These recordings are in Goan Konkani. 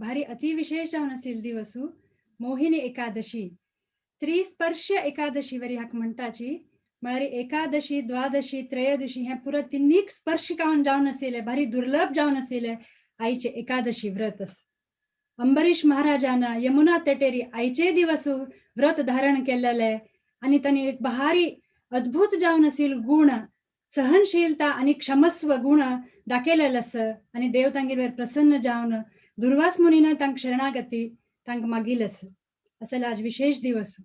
भारी अतिविशेष जावन आशिल्लो दिवसू मोहिनी एकादशी. त्रिस्पर्श एकादशी वरी हाका म्हणटाची, म्हळ्यार एकादशी द्वादशी त्रयोदशी हे पुरो तिन्नीक स्पर्श कावन जावन आशिल्ले, भारी दुर्लभ जावन आशिल्ले आयचे एकादशी व्रत आसा. अंबरीश महाराजान यमुना तटेरी आयचे दिवस व्रत धारण केलेले आनी तांणी एक भारी अद्भुत जावन आशिल्ल गुण, सहनशीलता आनी क्षमस्व गुण दाखयलेले आसा आनी देव तांगेर प्रसन्न जावन दुर्वास मुनीन तांकां शरणागती तांकां मागिल्लें आसा. असो आज विशेष दिवस.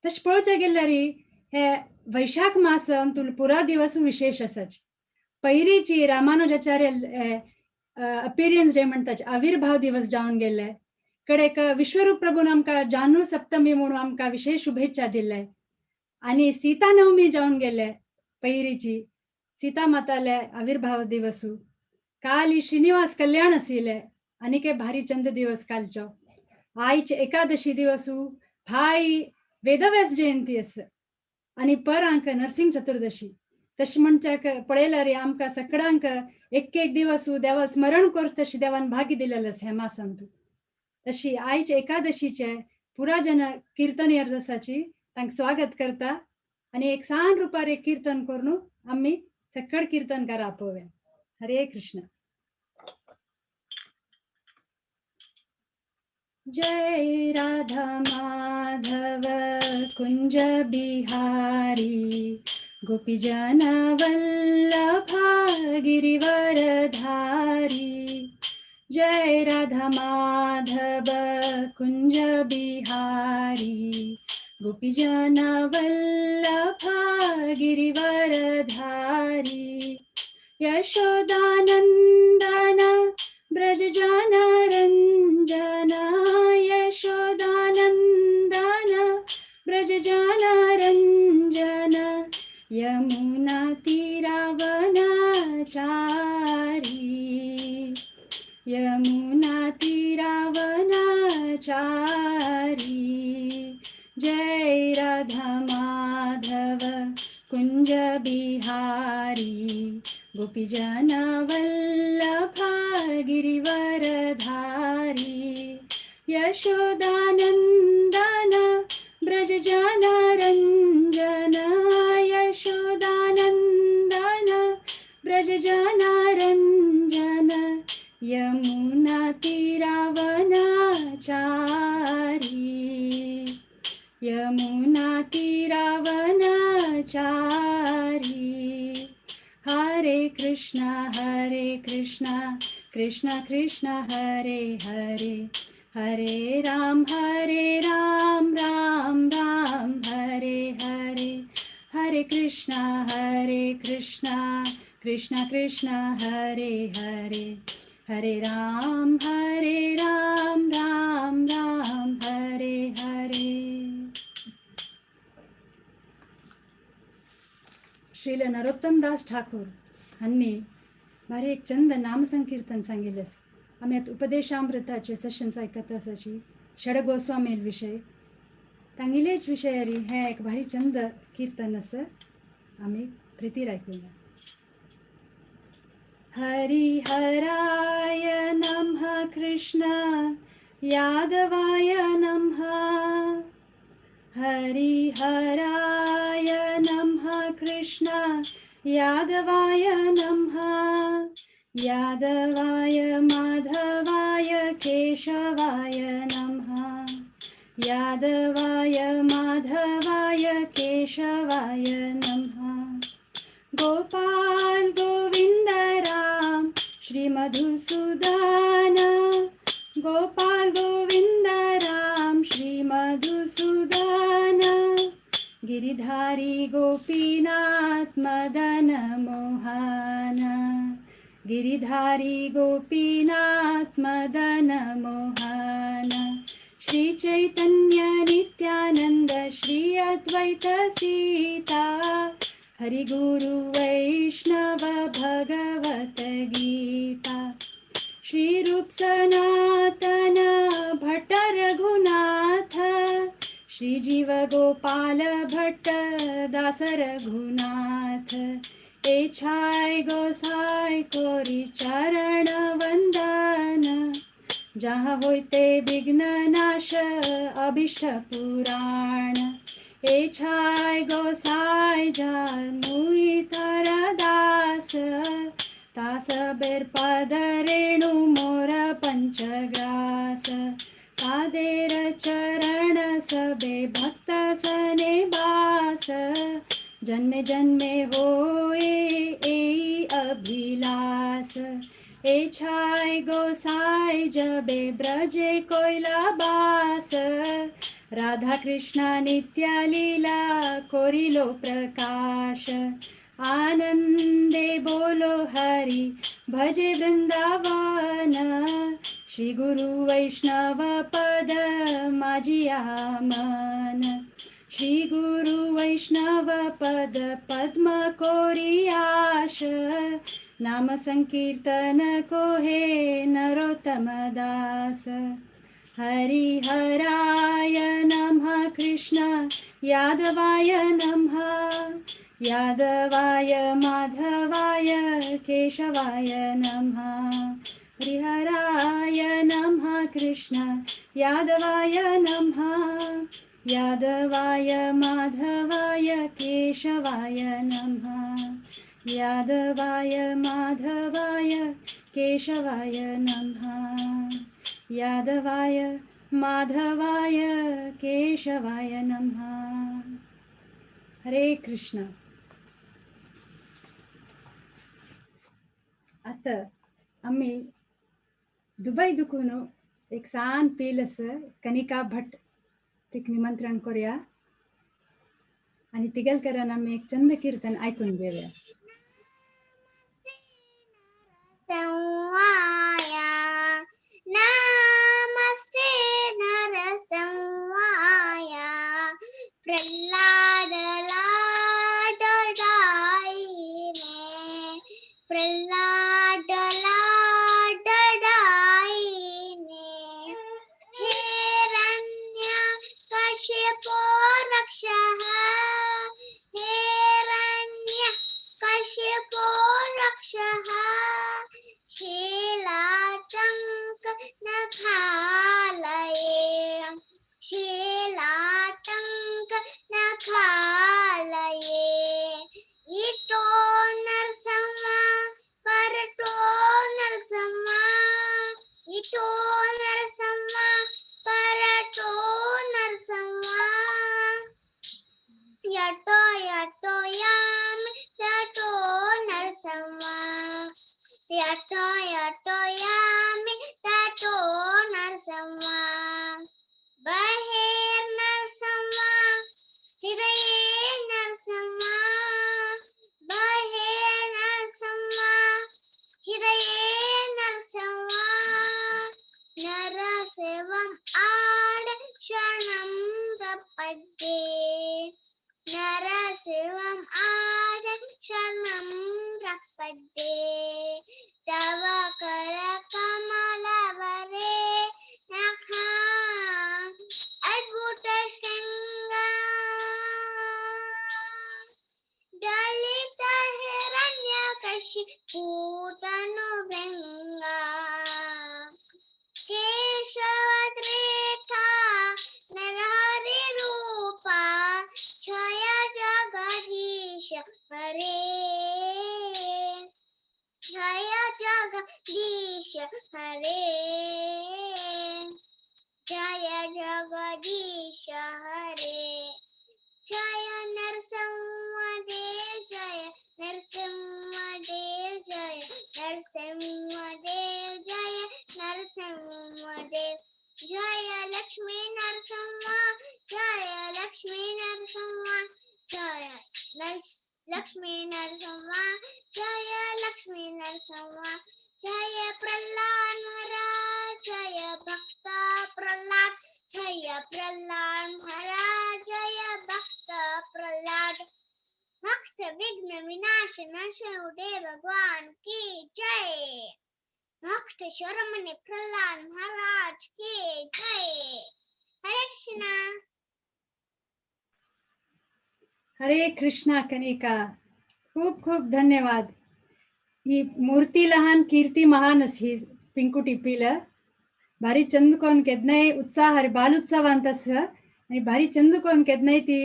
तशें पळोवचें गेल्यार हे वैशाख मास अंतुल पुरा दिवस विशेष आसाच. पयलींची रामानुजाचार्य अपिरियन्स डे म्हणटाचे, आविर्भाव दिवस जावन गेल्ले कडेक विश्वरूप प्रभून आमकां जानु सप्तमी म्हणून आमकां विशेष शुभेच्छा दिल्ले आनी सीता नवमी जावन गेले पयलींची सीता माताले आविर्भाव दिवसू. काल श्रीनिवास कल्याण आशिल्ले आनीक भारी चंद दिवस कालचो. आयचे एकादशी दिवसू भाई वेदव्यास जयंती आसा आनी परांक नरसिंह चतुर्दशी. तशें म्हणच्याक पळयल्यार आमकां सगळ्यांक एक एक दिवस देवा स्मरण कर तशी देवान भाग्य दिलेलें आसा ह्या मासांत. तशी आयचे एकादशीचे पुरा जन किर्तन आसाची तांकां स्वागत करता आनी एक सान रुपार एक कीर्तन करून आमी सकळ कीर्तन करा पळोवया. हरे कृष्ण. जय राधा माधव कुंज बिहारी गोपीजन वल्लभा गिरिवरधारी. जय राधा माधव कुंज बिहारी गोपीजन वल्लभा गिरिवरधारी. यशोदानंदन ब्रज जन रंजन यशोदानंदन ब्रज जन रंजन यमुना तीरावनचारी यमुना तीरावनचारी. जय राधा माधव कुंज बिहारी गोपीजन वल्लभा गिरिवरधारी. यशोदानंदन ब्रज जन रंजन यशोदानंदन ब्रज जन रंजन यमुना तीरावनचारी यमुना तीरावनचारी. हरे कृष्णा कृष्णा कृष्णा हरे हरे हरे राम राम राम हरे हरे. हरे कृष्णा कृष्णा कृष्णा हरे हरे हरे राम राम राम हरे हरे. श्रील नरोत्तम दास ठाकूर हांणी भारी एक चंद नामसंकीर्तन सांगिल्लें. आमी आतां उपदेशामृताचे सेशन्स आयकत आसाची षड गोस्वामी विशय तांगेलेच विशयारी हें एक भारी चंद कीर्तन आसा, आमी प्रितीर आयकुया. हरिहराय नमः कृष्ण यादवाय नमः. हरिहराय नमः कृष्ण यादवाय नमः. यादवाय माधवाय केशवाय नमः. यादवाय माधवाय केशवाय नमः. गोपाल गोविंद राम श्री मधुसूदन. गोपाल गोविंद राम श्री मधुसूदन. गिरिधारी गोपीनाथ मदन मोहन. गिरिधारी गोपीनाथ मदन मोहन. श्री चैतन्य नित्यानंद श्री अद्वैत सीता. हरि गुरु वैष्णव भगवत गीता. श्री रूप सनातन भट्ट रघुनाथ. श्री जीव गोपाल भट्ट दास रघुनाथ. एछाय गोसाय कोरी चरण वंदन. जहाँ होइते विघ्न नाश अभिष्ट पुराण। ए छाय गोसाई जार मुई तार दास, तास बेर पद रेणु मोर पंचग्रास। तादेर चरण सबे भक्त सने बास, जन्मे जन्मे होए एई अभिलाष। ए छाय गोसाई जबे ब्रजे कोयला बास, राधा कृष्ण नित्य लीला कोरिलो प्रकाश। आनंदे बोलो हरि भजे वृंदावन, श्री गुरु वैष्णव पद माझिया मन। श्री गुरु वैष्णव पद पद्म कोरियाश, नाम संकीर्तन कोहे नरोत्तम दास। हरि हराय नमः कृष्ण यादवाय नमः, यादवाय माधवाय केशवाय नमः। हरिहराय नमः कृष्ण यादवाय नमः, यादवाय माधवाय केशवाय नमः। यादवाय माधवाय केशवाय नमः, यादवाय माधवाय केशवाय नमः। हरे कृष्ण। आता आम्ही दुबई दुखून एक सान पील आसा कनिका भट तिक निमंत्रण करूया आणि तिगेलकरान आमी एक चंद कीर्तन ऐकून घेऊया। नमस्ते नरसंवाया, प्रहलाद लाड डाईने, प्रहलाद लाड डाईने। हिरण्य कश्यपो रक्षः, हिरण्य कश्यपो रक्षः, शीलाटंक नखालये, शीलाटंक नखालये। इटो नरसम्मा परटो नरसम्मा, इटो नरसम्मा परटो नरसम्मा। यटो यटो याम तटो नरसम्मा, यटो यटो यामि तटो नरसम्मा। बहिर् नरसम्मा हृदये नरसम्मा, बहिर् नरसम्मा हृदये नरसम्मा। नरसेवं आड शरणं प्रपद्ये, नरसेवं आड शरणं प्रपद्ये। तव कर कमलवरे नखा अद्भुत शृंगा, दलित हिरण्यकशिपूतनु भृंगा। केशव त्रेता नरहरि रूपा, जय जगदीश हरे, जय जगदीश हरे, जय जगदीश हरे। जय नरसिंहदेव जय नरसिंहदेव जय नरसिंहदेव जय नरसिंहदेव। जय लक्ष्मी नरसिंह जय लक्ष्मी नरसिंह जय लक्ष्मी नरसिंह जय लक्ष्मी नरसिंह। जय प्रहलाद महाराज जय भक्त प्रहलाद, जय प्रहलाद महाराज जय भक्त प्रहलाद। भक्त विघ्न विनाश नरसिंहदेव भगवान की जय। भक्त शरमणि प्रहलाद महाराज की जय। हरे कृष्णा। हरे कृष्णा कनिका, खूप खूप धन्यवाद। ही मूर्ती लहान कीर्ती महान ही पिंकू टिपीला भारी चंद कोन केदनाय उत्साह बाल उत्सवांत आसा आनी भारी चंद कोन केदनाय ती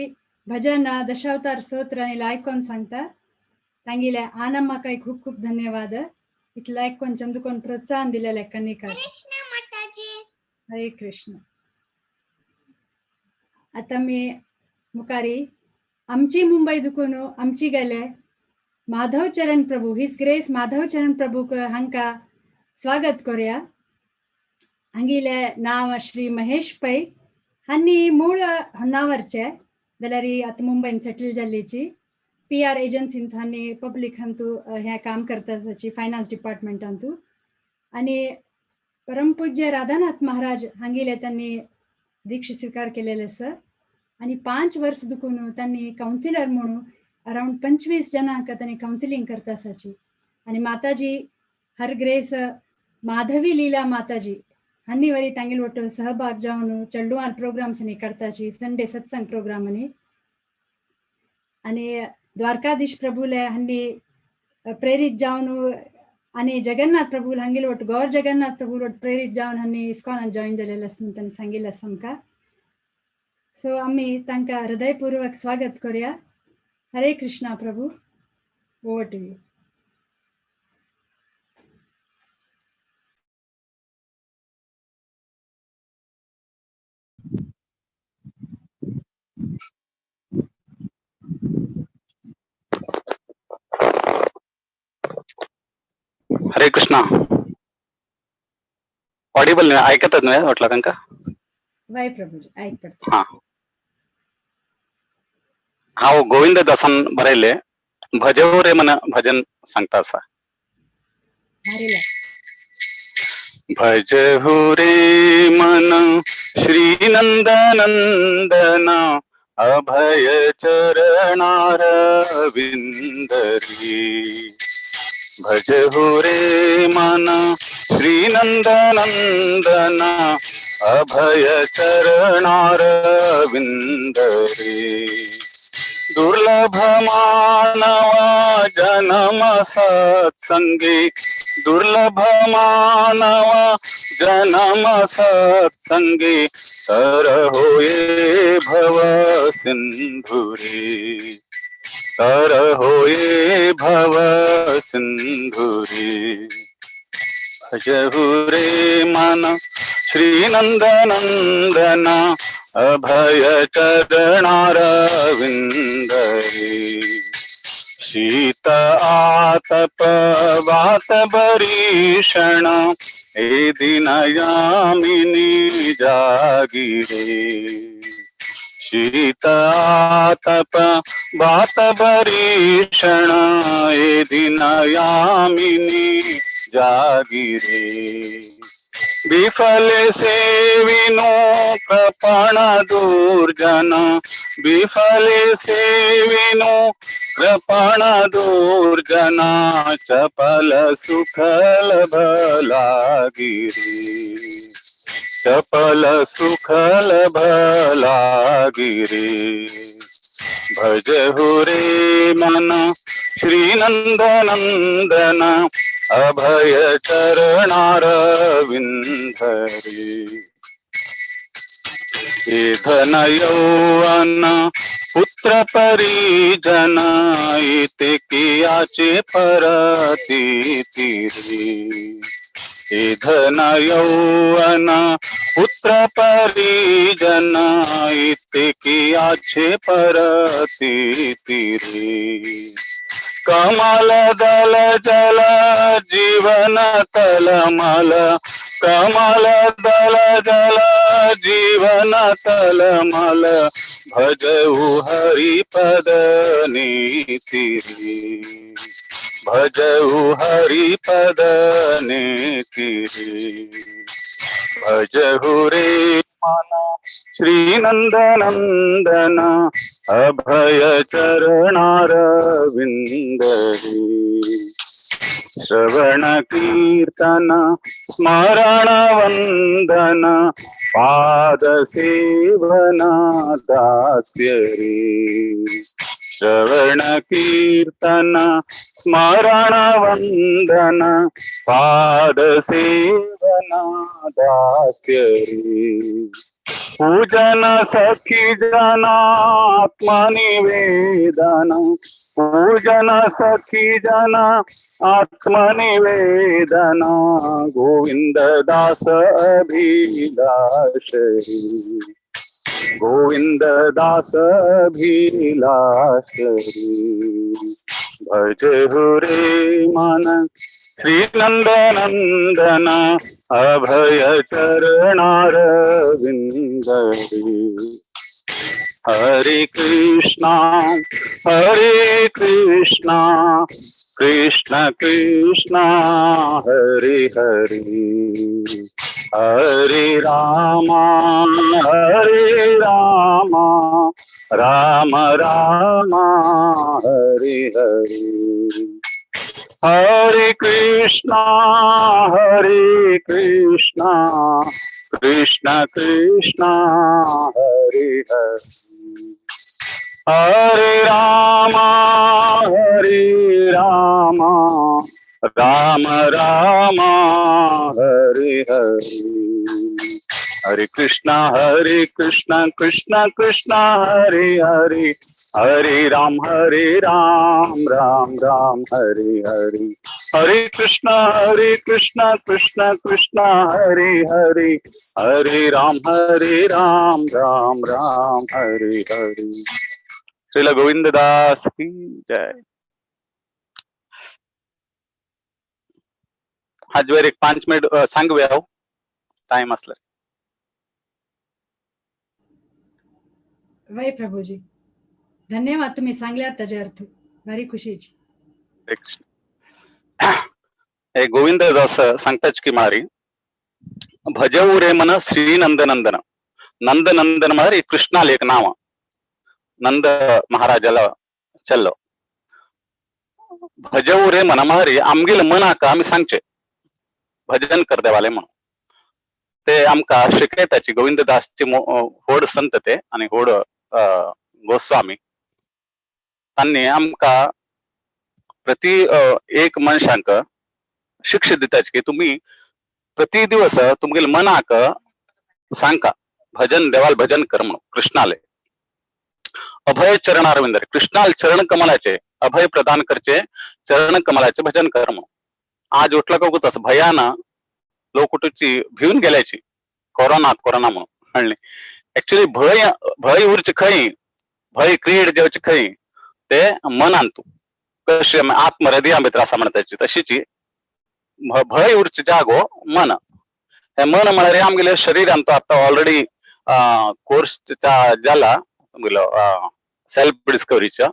भजन दशावतार स्तोत्र आनी लायक कोन सांगता. तांगेले आनम्माकाय खूब खूब धन्यवाद. इतले लायक कोन चंद कोन प्रोत्साहन दिलेले कणिका. हरे कृष्ण माताजी. हरे कृष्ण. आता मी मुखारी आमची मुंबई दुखून आमची गेले माधव चरण प्रभू his grace Madhav चरण प्रभू हांका स्वागत करूया. हांगेले नांव श्री महेश पै हांणी मूळ होन्नावरचे जाल्यार आतां मुंबयन सेटल जाल्लीची पी आर एजन्सींत हांणी पब्लीक हांतू हें काम करता ताची फायनान्स डिपार्टमेंटांतू आनी परमपूज्य राधानाथ महाराज हांगेले त्यांनी दीक्षा स्वीकार केलेले आसा आनी 5 वर्स दुखून त्यांनी कावन्सिलर म्हणून अरावंड 25 जणांक त्यांनी कावन्सिलिंग करता आसाची. आनी माताजी हर ग्रेस माधवी लीला माताजी हांणी वरी तांगेलो वट्टू सहभाग जावन चेडवान प्रोग्राम्स करताची संडे सत्संग प्रोग्राम आनी द्वारकाधीश प्रभुले हांणी प्रेरीत जावन आनी जगन्नाथ प्रभू हांगेलो वट्टू गौर जगन्नाथ प्रभू वट्टू प्रेरीत जावन हांणी इस्कॉनान जॉईन जालेले आसा म्हणून तांणी सांगिल्लें आसा आमकां. सो आमी तांकां हृदयपूर्वक स्वागत करूया. Hare Krishna Prabhu, over to you. Hare Krishna. Audible ऐकतच नाही वाटलं तांका? वय प्रभूजी ऐक पडता. हा, हांव गोविंद दासान बरयले भजो रे मन भजन सांगता आसा. भज हो रे मन श्री नंदनंदन अभय चरणारविंद रे. भज हो रे मन श्री नंदनंदन अभय चरणारविंद रे. दुर्लभ मानवा जन्म सत्संगी दुर्लभ मानवा जन्म सत्संगी तर होये भव सिंधुरे तर होये भव सिंधुरे. भजहु रे मन श्री नंदनंदन अभय चरणारविंद रे. शीत आतप वात बरीषण ए दिन यामिनी जागिरे. शीत आतप वात बरीषण ए दिन यामिनी जागिरे. विफल सेविनो कृपण दुर्जन विफल सेविनो कृपण दुर्जन चपल सुखल भलागिरे चपल सुखल भलागिरे. भज हो रे मन श्री नंदनंदन अभय चरणारविंद रे. हे धन यौवन पुत्र परिजन इते कियाचे परती रे. हे धन यौवन पुत्र परिजन इते कियाचे परती रे. कमल दल जल जीवन तलमल कमल दल जल जीवन तलमल भजऊ हरिपद नीति रे भजऊ हरिपद नीति रे. भजहु रे मन श्री नंदनंदन अभय चरणारविंद रे. श्रवण कीर्तन स्मरण वंदन पाद सेवन दास्य रे. श्रवण कीर्तन स्मरण वंदन पाद सेवना दास्य रे। पूजन सखी जनात्मनिवेदन पूजन सखी जन आत्मनिवेदन गोविंद दास अभिलाष गोविंद दास अभिलाष। भज रे मन श्री नंद नंदन अभय चरणारविंद। हरे कृष्णा कृष्ण कृष्ण हरे हरे हरे राम राम राम हरे हरे। हरे कृष्णा कृष्ण कृष्ण हरे हरे हरे राम राम राम हरे हरे। हरे कृष्णा कृष्ण कृष्ण हरे हरे हरे राम राम राम हरे हरे। हरे कृष्णा कृष्ण कृष्ण हरे हरे हरे राम राम राम हरे हरे। श्रील गोविंद दास की जय। हाजवेर एक 5 मिनिट सांगूया हो, टाइम असल्यार। वय प्रभूजी, धन्यवाद तुम्ही सांगल्यात ताजे अर्थ, भारी खुशीची। हे गोविंद दास सांगताच की मारी भजऊ रे मन श्री नंदनंदन। नंदनंदन म्हळ्यार कृष्णाले एक नाव, नंद महाराजाला चल्लो। भजऊ रे मन म्हळ्यार आमगेले मनाक आमी सांगचे भजन कर देवाले म्हणून। ते आमकां शिकयताची गोविंददासचे व्हड संत ते आनी व्हड गोस्वामी। तांणी आमकां प्रति एक मनशांक शिक्षा दिताची की तुम्ही प्रति दिवस तुमगेले मनाक सांगा भजन देवाल भजन कर म्हणून कृष्णाले। अभय चरणारविंद कृष्णाल चरण कमलाचे अभय प्रदान करचे चरण कमलाचे भजन कर म्हणून। आज उठला का असं भयान लोक उठूची भिवून गेल्याची कोरोना कोरोना म्हणून म्हणले। ऍक्च्युली भय भय उरचे खंय, भय क्रिएट जावचे खंय ते मनान तूं कशें आत्महृदया भितर आसा म्हणटाची तशीची भय उरचे जागो मन। हे मन म्हळ्यार आमगेले शरीरान तो आतां ऑलरेडी कोर्स जाला आमगेलो सेल्फ डिस्कवरीच्या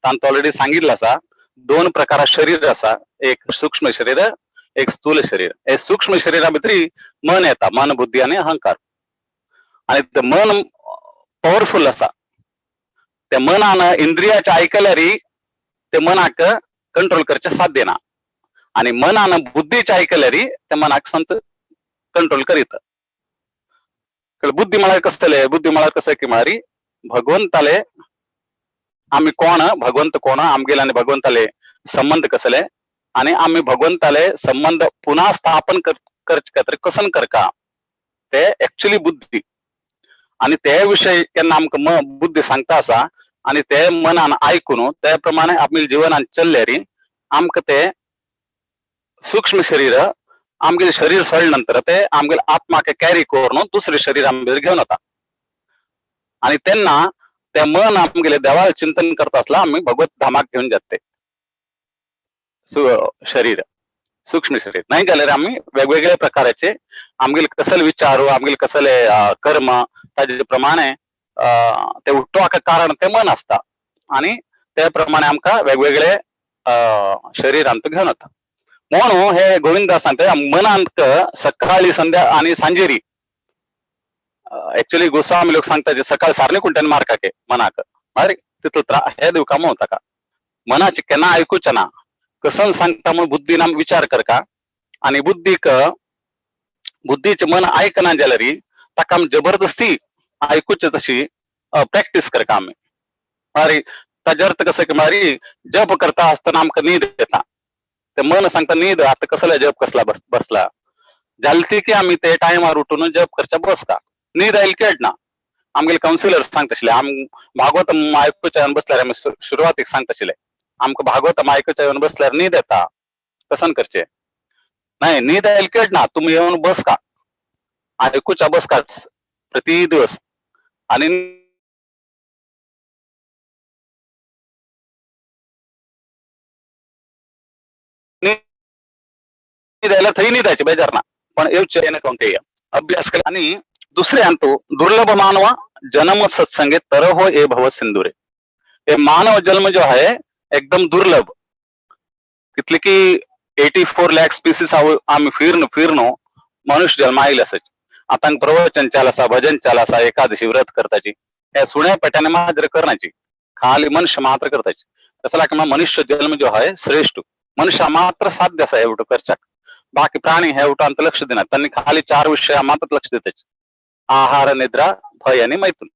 तांतूं ऑलरेडी सांगितलं आसा 2 प्रकार शरीर आसा, एक सूक्ष्म शरीर एक स्थूल शरीर। हे सूक्ष्म शरीरा भितरी मन येता, मन बुद्धी आनी अहंकार। आनी ते मन पॉवरफुल आसा, ते मनान इंद्रियाचे आयकल्यार ते मनाक कंट्रोल करचें साध्य ना आनी मनान बुद्धीचे आयकल्यार ते मनाक संत कंट्रोल करीत। बुद्धी म्हळ्यार कसले, बुद्धी म्हळ्यार कसं की म्हळ्यार भगवंताले आमी कोण, भगवंत कोण, आमगेले आनी भगवंताले संबंध कसले आनी आमी भगवंताले संबंध पुन्हा स्थापन करचे खातीर कसन करका ते एक्चुअली बुद्धी। आनी ते विशय केन्ना आमकां बुद्धी सांगता आसा आनी ते मनान आयकून ते प्रमाणे आमी जिवनान चल्ल्यार आमकां ते सूक्ष्म शरीर आमगेले शरीर सोडले नंतर ते आमगेले आत्माक कॅरी करून दुसरे शरीर आमगेले घेवन वता आनी तेन्ना ते मन आमगेले देवाल चिंतन करता आसला आमी भगवत धामाक घेवन जाता शरीर सूक्ष्म शरीर। नाही जाल्यार आमी वेगवेगळे प्रकाराचे आमगेले कसले विचार आमगेले कसले कर्म ताजे प्रमाणे ते उठोवपाक कारण ते मन आसता आनी ते प्रमाणे आमकां वेगवेगळे शरीरांत घेवन वता। म्हणून हे गोविंदास सांगता मनांत सकाळी संध्या आनी सांजेरी एक्चुअली गोस्वामी लोक सांगता जे सकाळ सारणे कुंट्यान मारकाके मनाक म्हळ्यार तितलो त्रास हे दिवका म्हणून ताका मनाचे केन्ना आयकुचें ना कसन सांगता म्हणून बुद्धीन आमी विचार करका आनी बुद्धीक बुद्धीचे मन आयकना जाल्यार ताका आमी जबरदस्ती आयकुचे तशी प्रॅक्टीस करका आमी। म्हळ्यार ताजे अर्थ कसं की मारी जप करता असताना आमकां न्हीद येता, ते मन सांगता न्हीद आतां कसला जप कसला बसला जालती की आमी ते टायमार उठून जप करच्या बसता, न्हीद आयली केडना. आमगेले कावन्सिलर सांगता आशिल्ले, आम भागवत आयकुच्या येवन बसल्यार आमी सुरवातीक सांगता आशिल्ले आमकां भागवत आयकुच्या येवन बसल्यार न्हीद येता, कसन करचे नाही, न्हीद आयली केडना, तुमी येवन बसका आयकुच्या बसका प्रति दिवस. आणि न्हीद आयल्यार थंय न्हिदायचे बेजार ना, पण येवचे कोणते अभ्यास केला. आणि दुसरे अंतो दुर्लभ मानव जन्म सत्संगे तरहो ए भव सिंदुरे. हे मानव जन्म जो आहे एकदम दुर्लभ, कितले की 84 लाख स्पीसीस आम्ही फिरनो फिरनो मनुष्य जन्म आयले असायचे. आता प्रवचन चाल असा, भजन चाल असा, एकादशी व्रत करताची, हे सुण्या पेट्याने मात्र करण्याची, खाली मनुष्य मात्र करताची. तसं की मनुष्य जन्म जो आहे श्रेष्ठ, मनुष्य मात्र साध्य असा एवढं करचाक, बाकी प्राणी हे एवढं अंत लक्ष देणार, त्यांनी खाली 4 विषया मात्र लक्ष देताचे, आहार, निद्रा, भय आणि मैथुन.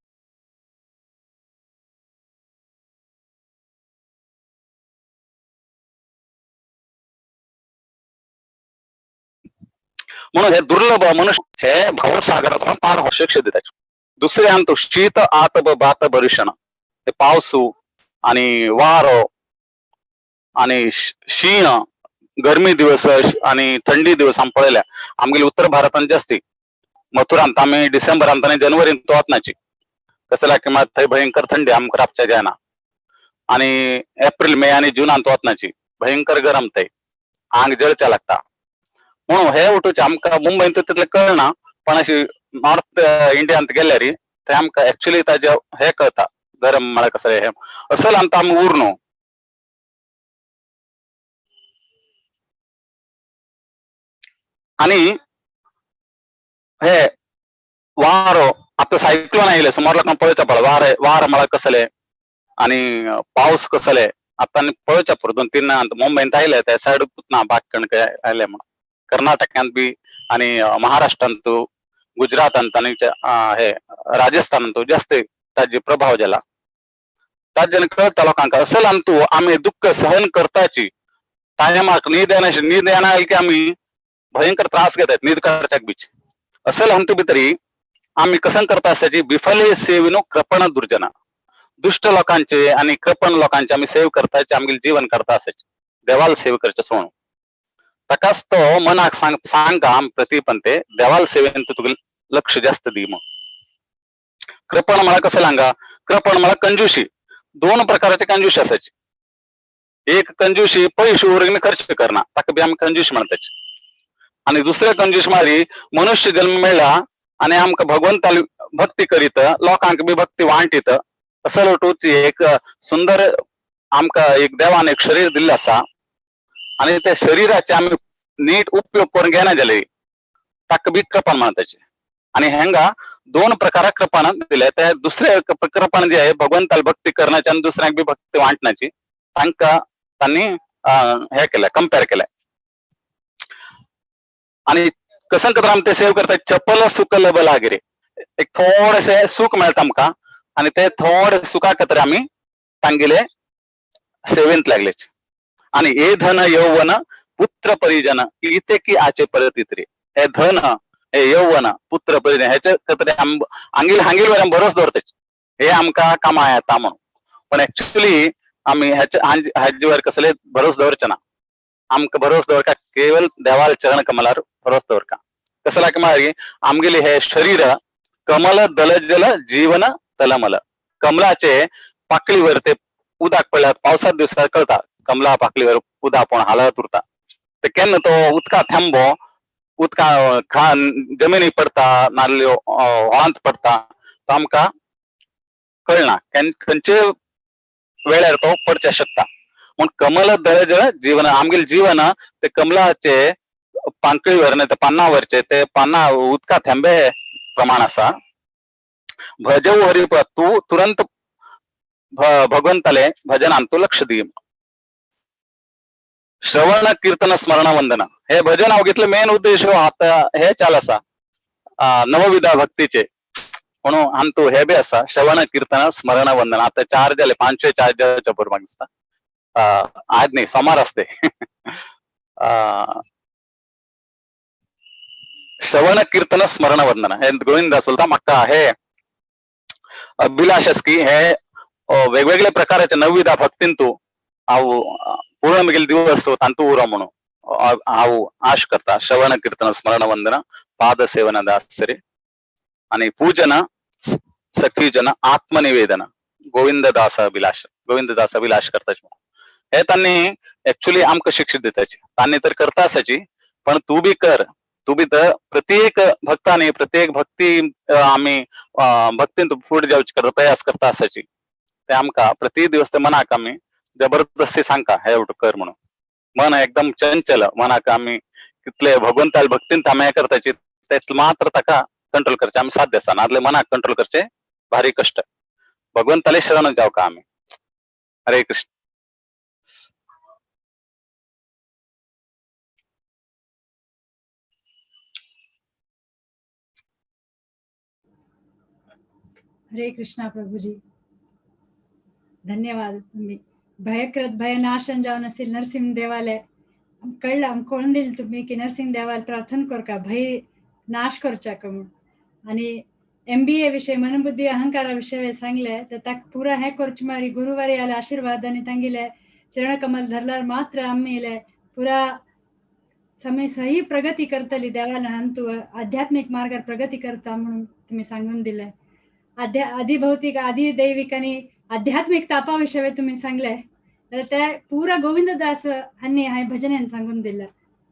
म्हणून हे दुर्लभ मनुष्य हे भवसागरातून पार होऊ शिक्षा देतात. दुसरे आणतो शीत आतब बात बरिषण, ते पावसू आणि वारो आणि शीण, गरमी दिवस आणि थंडी दिवस आम पळयल्या. आमगेले उत्तर भारतान जास्ती मथुरांत आमी डिसेंबरांत आनी जनवरींत तो वतनाची, कसला की मात थंय भयंकर थंडी आमकां राबच्या जायना. आणि एप्रिल मे आणि जूनांत वतनाची भयंकर गरम, थंय आंग जळच्या लागता. म्हणून हे उठूचे आमकां मुंबयंत तितलें कळना, पण अशी नॉर्थ इंडियांत गेल्यार थंय आमकां एक्चुअली ताजे हे कळता गरम म्हळ्यार कसं हे असल आमकां आमी उरनो. आणि हे वारो आता सायक्लोन आयले सुमार लोकांक पळोवच्या पडला, वार वार म्हळ्यार कसले आणि पावस कसले आता पळोवच्या पुरो. 2-3 मुंबयंत आयले त्या सायड ना बाकी कणक आयले म्हणून कर्नाटकांत बी आणि महाराष्ट्रांत, गुजरातांत आणि हे राजस्थानांत जास्त ताजे प्रभाव जाला. ताज्यान कळता लोकांक असल आमतू आमी दुःख सहन करताची, टायमाक न्हीद येना, न्हीद येना की आमी भयंकर त्रास घेतात न्हीद काडच्याक बीच. असल आमतू भितरी आमी कसं करता आसताची विफले सेविनो कृपण दुर्जना, दुष्ट लोकांचे आणि कृपण लोकांचे आमी सेव करताचे, आमगेले जीवन करता आसाचे, देवाल सेव करचे सोडून. ताकाच तो मनाक सांग सांग आम प्रतिपन ते देवाल सेवेन तुगे लक्ष जास्त दी. मग कृपण मला कसं सांगा, कृपण मला कंजूशी, 2 प्रकारचे कंजूशी असायचे. एक कंजूशी पैसे उरगणे खर्च करणार, ताका बी आमी कंजूशी म्हणताचे. आणि दुसऱ्या कंजूस मारी मनुष्य जन्म मेळ्ळा आणि आमकां भगवंताली भक्ती करीत, लोकांक बी भक्ती वांटीत, असं लोटूची एक सुंदर आमकां एक देवान एक शरीर दिल्लें आसा आणि त्या शरीराचे आमी नीट उपयोग करून घेना जाले ताका बी कृपण म्हणताचे. आणि हेंगा 2 प्रकार कृपण दिले. त्या दुसरे कृपण जे आहे भगवंताला भक्ती करण्याची आणि दुसऱ्यांक बी भक्ती वांटण्याची, तांकां तांणी हे केलं, कंपेअर केलंय. आणि कसं करता आमी ते सेव करता, चपल सुख लब लागरे, एक थोडेसे सुख मेळटा आमकां आणि ते थोडे सुखा खातीर आमी तांगेले सेवेंत लागले. आणि हे धन यौवन पुत्र परिजन इथे की आचे परत इतरे, हे धन हे यौवन पुत्र परिजन ह्याच्या खातीर हांगेल हांगेल वयर आमी भरोस दवरताचे, हे आमकां कामां येता म्हणून. पण एक्चुअली आमी ह्याच्या हाजे वयर कसले भरोस दवरचे ना, आमकां भरोस दवरका केवल देवाल चरण कमलार भरोस दवरका. कसला की मागीर आमगेले हे शरीर कमल दलजल जीवन तलमल, कमलाचे पाकळीवर ते उदक पडल्यार पावसात दिवसात कळता कमला पाकळीवर उदक पण हालत उरता, ते केन्ना तो उदका थेंबो उदका खान जमिनी पडता नाल्ल्यो व्हाळांत पडता, तो आमकां कळना खंयचे वेळार तो पडचे शकता. म्हूण कमल दळजळ जीवन आमगेले जीवन ते कमलाचे पांकळीवर न्ही ते पानावरचे ते पाना उदका थेंबे प्रमाण आसा. भजव हरी तू तुरंत भगवंताले भजनान तू लक्ष दी. श्रवण कीर्तन स्मरण वंदन हे भजन हांव घेतले मेन उद्देश हो आता हे चाल आसा नवविधा भक्तीचे. म्हणून आमतू हे बी आसा श्रवण कीर्तन स्मरण वंदन. आता 4 जाले, 5 4 जावच्या बरोबर म्हाका दिसता. आज न्ही, सोमार आसते. श्रवण कीर्तन स्मरण वंदन हे गोविंदास बोलता म्हाका हे अभिलाष आसा की हे वेगवेगळे प्रकाराचे नवविधा भक्तीन तूं हांव पूर्ण म्हगेले दिवस तांतू उरो म्हणून हांव आश करता. श्रवण कीर्तन स्मरण वंदन पाद सेवन दासरे आणि पूजन सखीजन आत्मनिवेदन गोविंददास अभिलाष, गोविंददास अभिलाष करता. हे त्यांनी ऍक्च्युली आमकां शिक्षित दिताची. तांणी तर करता आसाची, पण तूं बी कर, तूं बी तर प्रत्येक भक्तांनी प्रत्येक भक्ती आमी भक्तीन तूं फुडें जावची करता प्रयास करता आसाची. ते आमकां प्रति दिवस ते मनाक आमी जबरदस्ती सांगता हे कर म्हणून. मन एकदम चंचल, मनाक आमी कितले भगवंताल भक्तीन आमी हें करताची ते मात्र ताका कंट्रोल करचे आमी साध्य आसा. नाजाल्यार मनाक कंट्रोल करचे भारी कष्ट. भगवंताले शरण जावका आमी. हरे कृष्ण. हरे कृष्णा प्रभुजी, धन्यवाद. तुम्ही भयकृत भयनाशन जावन असेल नरसिंह देवाले कळलं, आमकां कळून दिल तुम्ही की नरसिंह देवाल प्रार्थना करका भय नाश करच्या म्हणून. आणि MBA विषय मनबुद्धी अहंकारा विषय सांगले तर ताका पुरा हे करचे मारी गुरुवारी आले आशीर्वाद आणि तांगेले चरणकमल धरल्यार मात्र आमी इले पुरा समय सही प्रगती करतली देवान अंतू आध्यात्मिक मार्गार प्रगती करता म्हणून तुम्ही सांगून दिले. आधिभौतिक आधिदैविक आणि आध्यात्मिक तापा विषय तुम्ही सांगले तर ते पुरा गोविंददास हांणी हांवें भजनेन सांगून दिलं.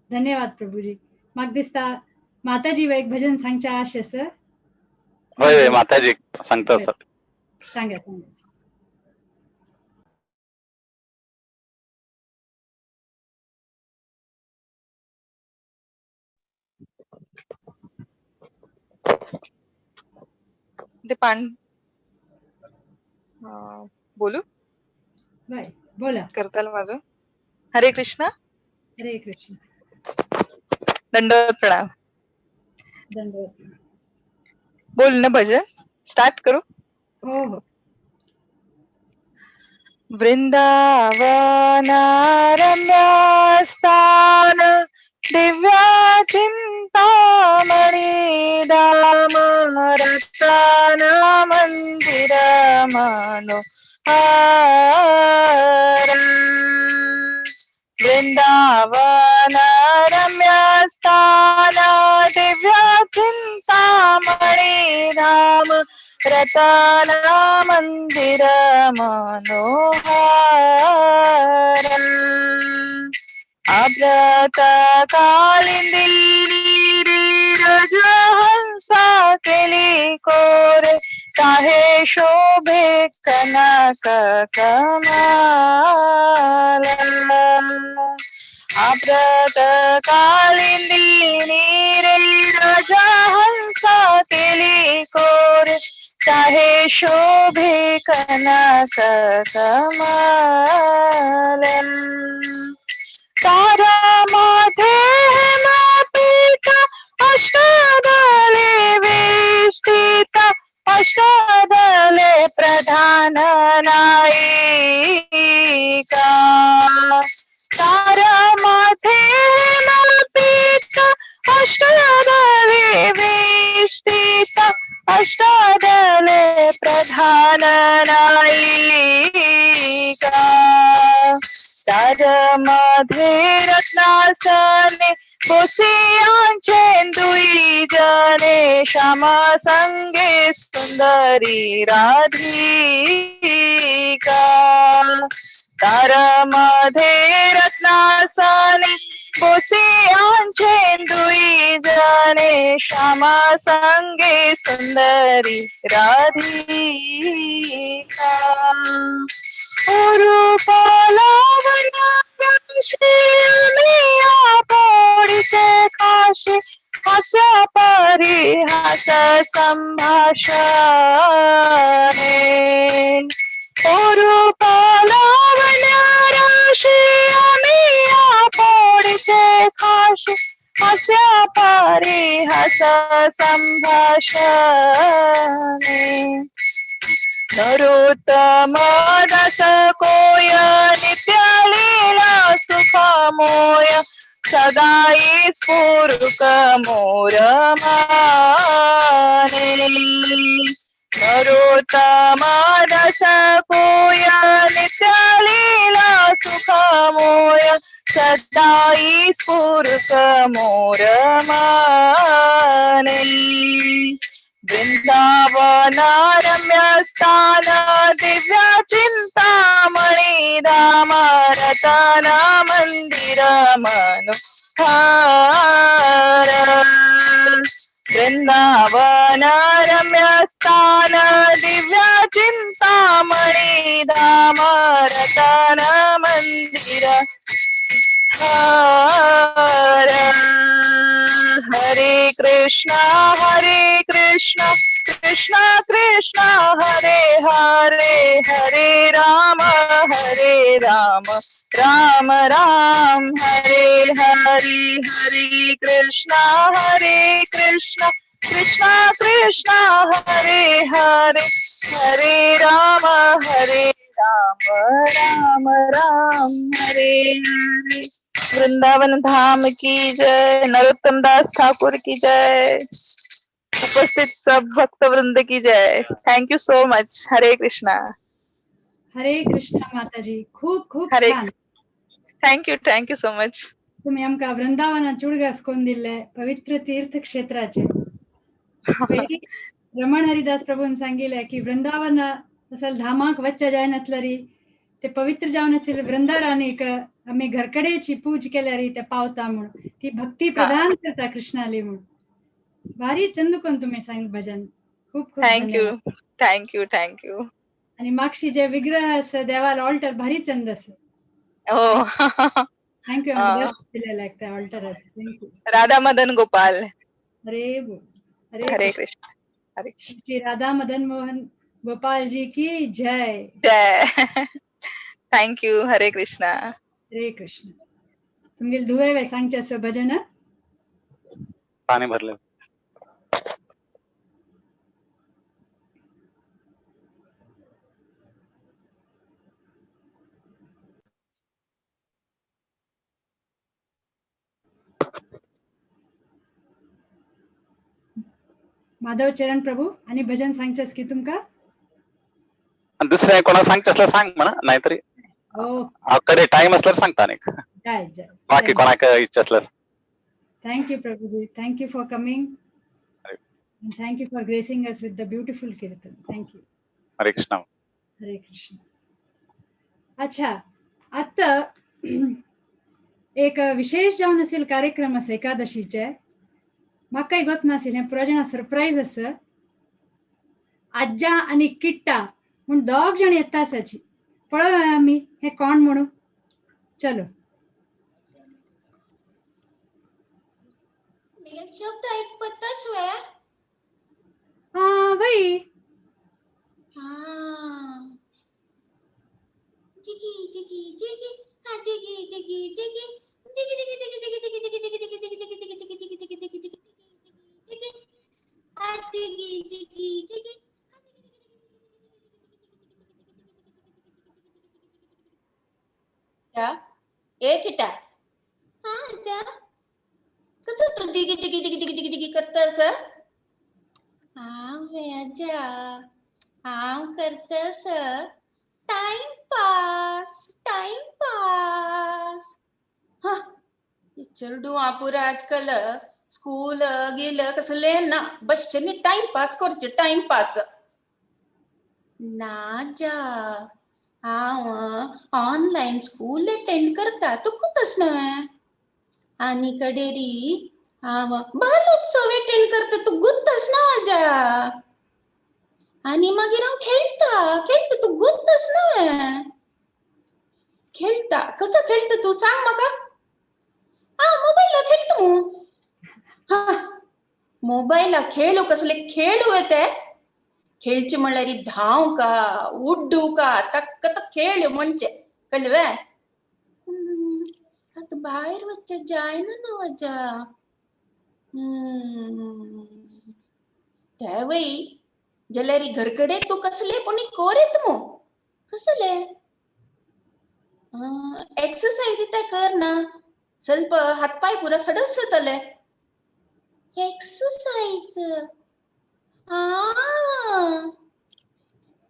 धन्यवाद प्रभुजी. म्हाका दिसता माताजी एक भजन सांगच्या आश आसा. हय माताजी सांगता सर. सांगा सांगा. ते पान बोलू बाय बोला करताल माझं. हरे कृष्ण. हरे कृष्ण. दंडवत प्रणाम. दंडवत. बोल ना भजन स्टार्ट करू. हो हो. वृंदावन रम्यस्थान दिव्या चिंतामणी धाम रतन मंदिर मनोहर. वृंदावन रम्यस्थान दिव्या चिंतामणी धाम रतन मंदिर मनोहर. अव्रत कालिंदी रजहंसा केली कोरे काहे शोभे कनक कमाल. अव्रत कालिंदी रजहंसा केली कोरे काहे शोभे कनक कमाल. तारा माथे पिता अष्टदले वेष्टिता अष्टदले प्रधान नायिका. तारा माथे पिता अष्टदले वेष्टिता अष्टदले प्रधान नायिका. तार मध्ये रत्नासने बोसियांचे दुई जने श्यामा संगे सुंदरी राधिका. तार मध्ये रत्नासने बोसियांचे दुई जने श्यामा संगे सुंदरी राधिका. काशी हास्य परिहास संभाषणे. राशी आम्ही पोडीचे खाशी हास्य परिहास संभाषणे। नरोत्तम दास कोय नित्य लीला सुखमोय सदाई स्फुरुक मोर माने। नरोत्तम दास कोय नित्य लीला सुखमोय सदाई स्फुरुक मोर माने। वृंदावन रम्य स्थान दिव्य चिंतामणि धाम रतन मंदिर मनोहार। वृंदावन रम्य स्थान दिव्य चिंतामणि धाम रतन मंदिर हर। हरे कृष्णा कृष्णा कृष्णा हरे हरे, हरे राम राम राम हरे हरे। हरे कृष्णा कृष्णा कृष्णा हरे हरे, हरे राम राम राम हरे हरे। वृंदावन धाम की जय, नरोत्तम दास ठाकुर की जय, उपस्थित सब भक्त वृंद की जय। Thank you so much. Hare Krishna. Hare Krishna माताजी, खूप खूप हरे छान। Thank you, thank you so much. तुम्ही आमकां वृंदावनात उडगास करून दिल्ले पवित्र तीर्थ क्षेत्राचे। पयलीं रमण हरिदास प्रभून सांगिल्लें की वृंदावन असल धामाक वच्चे जायनासल्यारी ते पवित्र जावन आशिल्ले वृंदाराणीक आमी घरकडेची पूज केल्यारी ते पावता म्हूण ती भक्ती प्रदान करता कृष्णाली म्हूण। भारी चंद कोण तुम्ही सांग भजन, खूप खूप thank you, धन्यवाद। Thank you, thank you. आणि मागशी जे विग्रह आसा देवाल ऑल्टर भारी चंद आसा। हो, thank you, आमी दर्शन दिलेलं त्या ऑल्टराचें। Thank you. Radha Madan Gopal. हरे बोल, हरे हरे कृष्ण। कृष्ण, हरे कृष्ण। श्री राधा मदन मोहन गोपाल जी की जय। जय। Thank you. हरे कृष्णा। हरे कृष्ण। तुमगेले धुवे वे सांगचें आसा भजन? पाणी भरले। माधव चरण प्रभू आणि भजन सांगचें आसा की तुमकां? आणि दुसऱ्या कोणा सांगचें आसल्यार सांग म्हणा, नाहीतरी हो कडे टाइम असल्यार सांगता आनीक। जाय जाय। बाकी कोणाक इच्छा आसल्यार। Thank you Prabhuji, thank you for coming and thank you for gracing us with the beautiful kirtan. Thank you. Hare Krishna. Hare Krishna. अच्छा, आता एक विशेष जावन असेल कार्यक्रम आसा एकादशीचे। म्हाकाय गोत नाशिल्लें, हें पुराय जाणां सरप्रायज आसा। आज्जा आनी किट्टा म्हूण दोग जाण येता आसाची, पळोवया आमी हे कोण म्हणून। चलो शब्द ऐकपतच वे? हा वय। हा जिगी जिगी जिगी, हा जिगी जिगी जिगी जिगी जिगी जिगी जिगी जिगी जिगी जिगी जिगी जिगी जिगी जिगी जिगी जिगी जिगी जिगी जिगी, हा जिगी जिगी जिगी। ए किटा, हा जा, कसं तू जिगी जिगी जिगी जिगी जिगी जिगी करतस? हांव वे आजा, हांव करतस टाइम पास, टाइम पास। हा चेडूं पुरा आजकल स्कूल गेल कसले ना, बसच्यांनी टाइम पास करचे, टाइम पास। ना जा, हांव ऑनलायन स्कूल अटेंड करता, तुका तशें न्हय। आनी कडेरी हांव बालोत्सव अटेंड करता, तूं गुत्तच ना आजा। आनी मागीर हांव खेळटा, खेळटा, तूं गुत्तच न्हय। खेळटा कसो खेळटा तूं सांग म्हाका? हा मोबायला खेळटा मू। हा मोबायला खेळू कसले खेळू ते खेळचे म्हणल्यार धांव का उड्डू का तक्क तर खेळ म्हणजे कळवे? आतां भायर वचचें जायना न्हू आजा। तेवय जाल्यार घरकडे तूं कसले पुणी कोरेत मू कसले एक्सरसाइज ते कर ना ಸ್ವಲ್ಪ हातपाय पुरा सडस जातले. एक्सरसाइज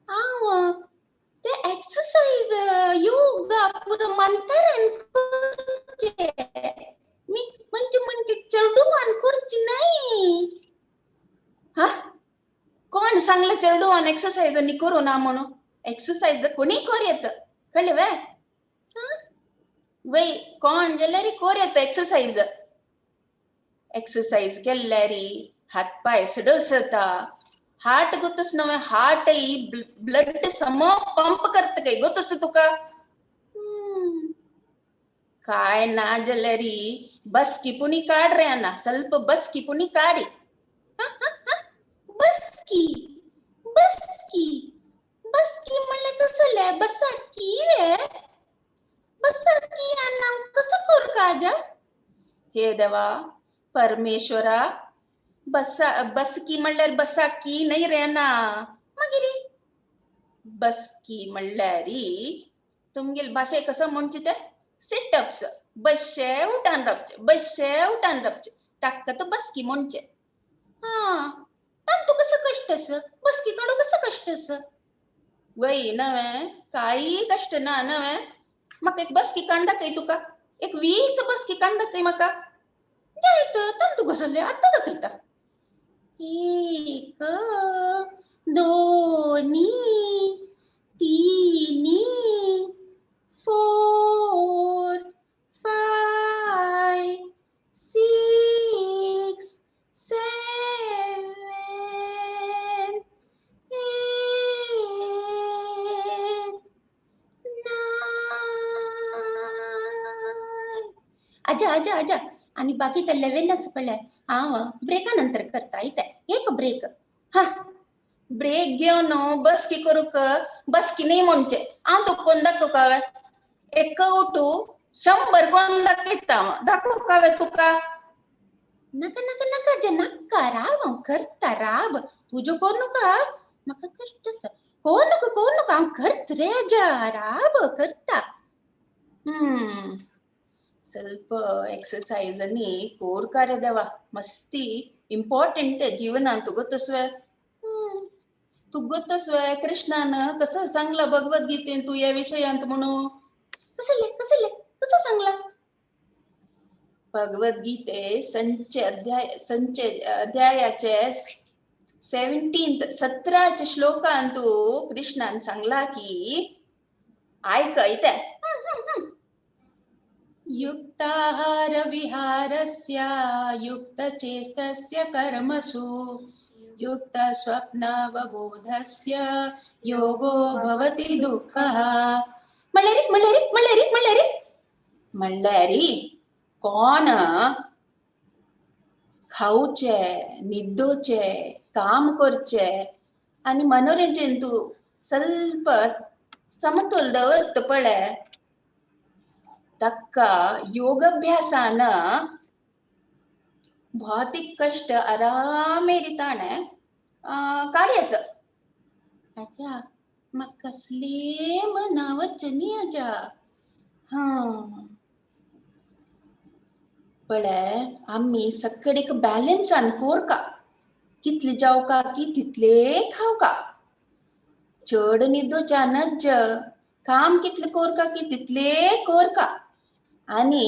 आव ते एक्सरसाइज योगा पुरा मंतरान करचे मी म्हणजे म्हणजे चेडवान करची नाही. हा कोण सांगले चेडवान एक्सरसाइज नी करू ना म्हणून? एक्सरसाइज कोणी कर येत कळले वे? वय कोण जाल्यार कोर येता एक्सरसाइज. एक्सरसाइज केल्यारी हातपाय सडस जाता. हार्ट गोतस नव्हे हार्ट ब्लड सम पंप करता काय गोतस तुका? काय ना जाल्यारी बसकी पुणी काड रे ना ಸ್ವಲ್ಪ बसकी पुणी काडी. बसकी बसकी बसकी म्हणल्यार कसले बसाकी वे बसाकी आना कसं करू काजा? हे देवा परमेश्वरा बसा बसकी म्हणल्यार बसाकी नाही रे ना मागीर बसकी म्हणल्यार तुमगेल भाशे कसं म्हणचे ते सिट अप्स बसशे उठान रावचे बसशे उठान रावचे ताका तो बसकी म्हणचे. हा आनी तूं कसं कश्ट आसा बसकी काडूं कसं कश्ट आसा? वय नवे काही कश्ट ना नवे. म्हाका एक बसकी काडून दाखय तुका एक 20 बसकी काडून दाखय म्हाका. जायत तांतू कसले आतां दाखयता. 1 2 3 4 5 6 7 8 9. आजा आजा आजा आणि बाकी ते 11 पडले. हांव ब्रेका नंतर करता इते एक ब्रेक. हा ब्रेक घेवन बसकी करूंक बसकी न्ही म्हणचे हांव तुका कोण दाखोवंक हांवें एक उठू 100 कोण दाखयता हांव दाखोवंक हांवें तुका? नाका नाका नाका जे नाका राव हांव करता राव तुज्यो करूं नाका म्हाका कश्ट आसा कोर नाका कोर नाका हांव करत रे आजा राव करता. ಸ್ವಲ್ಪ एक्सरसाइज नी कोरकार देवा मस्ती इम्पॉर्टंट जीवनात तुगोतस्वे. तुगोतस्वे कृष्णान कसं सांगला भगवद्गीतेन तू या विषयांत म्हणून कसले कसले कसं सांगला? भगवद्गीते संचे अध्याय संचे अध्यायाचे 17 श्लोकांतू कृष्णान सांगला की ऐक इथे युक्ताहार विहारस्य युक्तचेस्तस्य कर्मसु युक्तस्वप्नावबोधस्य योगो भवति दुःखः. म्हणल्यारी म्हणल्यारी म्हणल्यारी म्हणल्यारी म्हणल्यारी कोण खावचे निद्दोचे काम करचे आनी मनोरंजन तूं ಸ್ವಲ್ಪ समतोल दवरता पळय ताका योगाभ्यासान भौतिक कश्ट आरामेरी ताणें काडयत. आजा म्हाका कसलें मना वचचें न्ही आजा. हां पळय आमी सकड एक बॅलन्सान कोरका कितले जेवका की तितले खावका चड न्हिदोच्या नज्ज काम कितले कोरका की तितले कोरका आनी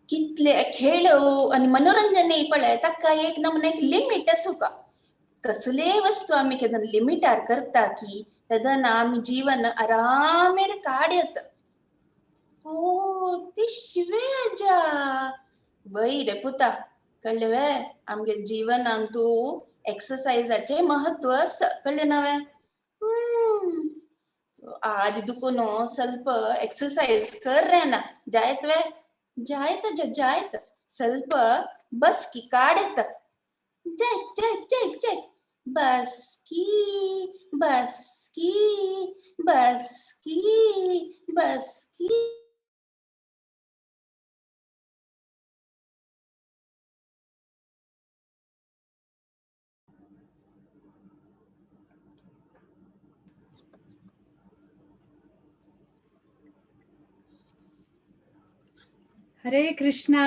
कितले खेळ आनी मनोरंजन पळय ताका एक नमुना एक लिमीट आसूका. कसले वस्तू आमी केन्ना लिमिटार करता की तेन्ना आमी जीवन आरामेर काडयत. ओ ती शिवे आजा वय रे पुता कळ्ळें वे? आमगेले जिवनान तूं एक्सरसाइजाचें महत्व आसा कळ्ळें ना वे? आज दुखून ಸ್ವಲ್ಪ एक्सरसाइज कर रे ना जायत वे? जायत जायत ಸ್ವಲ್ಪ बसकी काडत जायत जायत जायत जायत बसकी बसकी बसकी बसकी. हरे कृष्णा.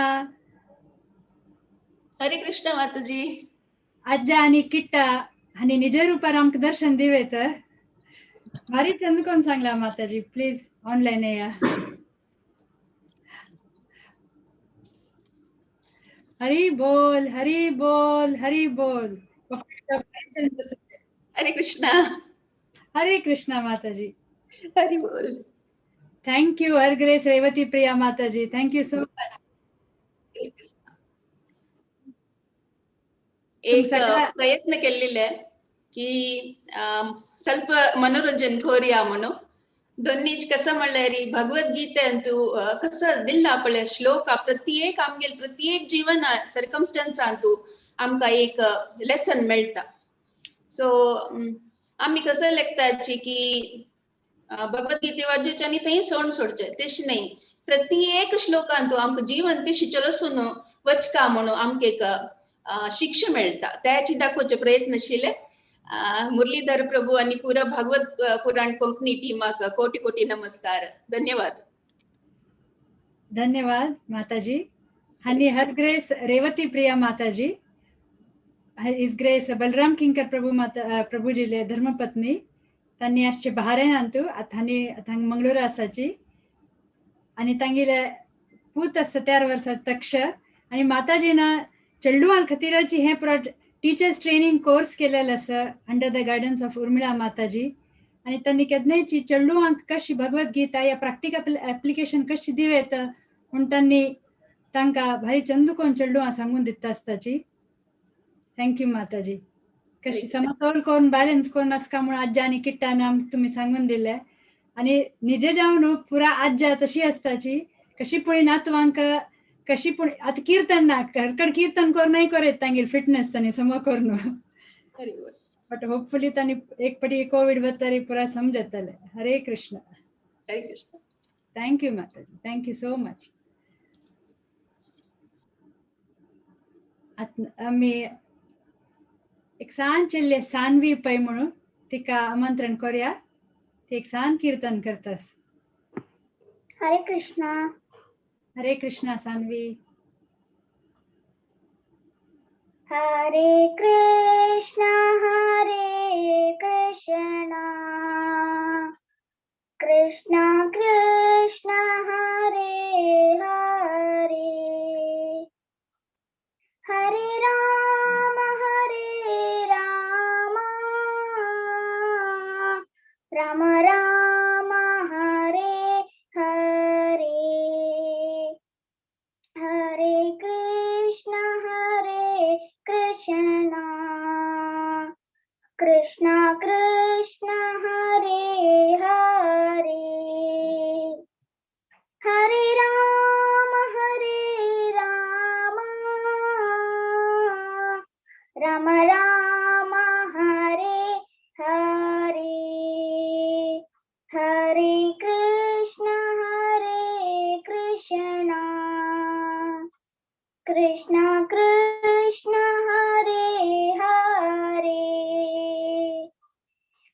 हरे कृष्ण माताजी. आज्जा आणि किट्टा आणि निजरूपार आमकां दर्शन दिवे तर भारी चंद कोण सांगला माताजी, प्लीज ऑनलाईन या. हरी बोल हरी बोल हरी बोल. हरे कृष्णा. हरे कृष्णा माताजी. हरी बोल. Thank you her grace Revati Priya Mataji, thank you so much. एक प्रयत्न केलेले आहे की ಸ್ವಲ್ಪ मनोरंजन करूया म्हणून. दोन्हीच कसं म्हणल्यार भगवद्गीते अंतू कसं दिल्ला आपले श्लोक प्रत्येक आमगेल प्रत्येक जीवन सर्कमस्टन्स अंतू आमकां एक लेसन मेळटा. सो आमी कसं लेखताची की भगवद्गीते वाचूचे आनी थंय सोण सोडचे, तेश न्हय. प्रत्येक श्लोकांतू आमकां जीवन तेशी चलसून वचका म्हणून आमकां एक शिक्षा मेळटा. त्याची दाखोवचे प्रयत्नशील मुरलीधर प्रभू आणि पुरा भागवत पुराण कोंकणी टीमाक कोटी कोटी नमस्कार. धन्यवाद. धन्यवाद माताजी. आणि हर ग्रेस रेवती प्रिया माताजी, his grace Balram किंकर प्रभू माता प्रभूजीले धर्मपत्नी तांणी आसचे बहारेन अंतू आतांनी हांगा मंगळूर आसाची आनी तांगेले पूत आसता 13 वर्सां तक्ष आनी माताजीना चेडवां खातीराची हें पुरा टीचर्स ट्रेनिंग कोर्स केलेलो आसा under the guidance of Urmila Mataji. आनी तांणी केन्नायची चेडवांक कशी भगवद्गीता या प्रॅक्टिकल एप्लिकेशन कशी दिवं येता म्हूण तांणी तांकां भारी चंदू कोन चेडवां सांगून दिता आसताची. Thank you माताजी. कशी समतोल करून बॅलन्स करून आसका म्हूण आज्जा आनी किट्टान आमकां तुमी सांगून दिले. आनी निजे जावन पुरा आज्जा तशी आसताची कशी पळय नातवांक कशी पूण आतां कीर्तन ना घरकड कीर्तन करूनय करत तांगेली फिटनेस तांणी सम करून, बट होपफुली तांणी एक पटी कोविड वतरी पुरा समजतले. हरे कृष्ण. हरे Krishna. Thank you Mataji, thank you so much. आतां आमी एक सान चेल्ले सानवी पै म्हणून तिका आमंत्रण करूया. ती एक सान कीर्तन करतास. हरे कृष्णा. हरे कृष्णा सानवी. हरे कृष्णा हरे कृष्णा कृष्णा कृष्णा हरे हरे, हरे राम हरे राम राम राम हरे हरे, हरे कृष्ण हरे कृष्ण कृष्ण कृष्ण हरे हरे, हरे राम हरे राम राम राम हरे हरे, हरे कृष्ण हरे कृष्ण कृष्ण कृष्ण हरे हरे,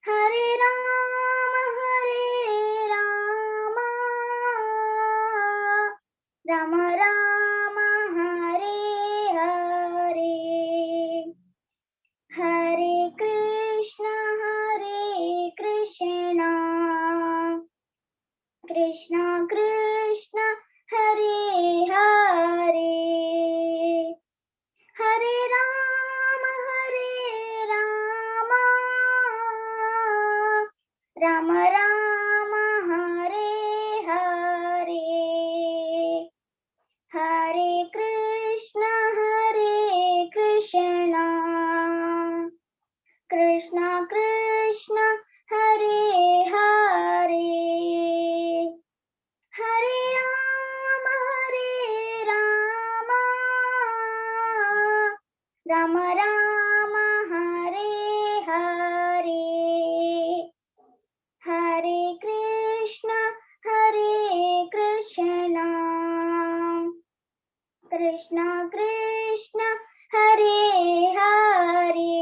हरे राम हरे राम राम राम हरे हरे, हरे कृष्ण हरे कृष्ण कृष्ण कृष्ण हरे हरे, हरे राम हरे राम राम राम हरे हरे, हरे कृष्ण हरे कृष्ण कृष्ण कृष्ण हरे हरे, हरे राम हरे राम राम राम हरे हरे, हरे कृष्ण हरे Krishna Krishna Krishna Hare Hare,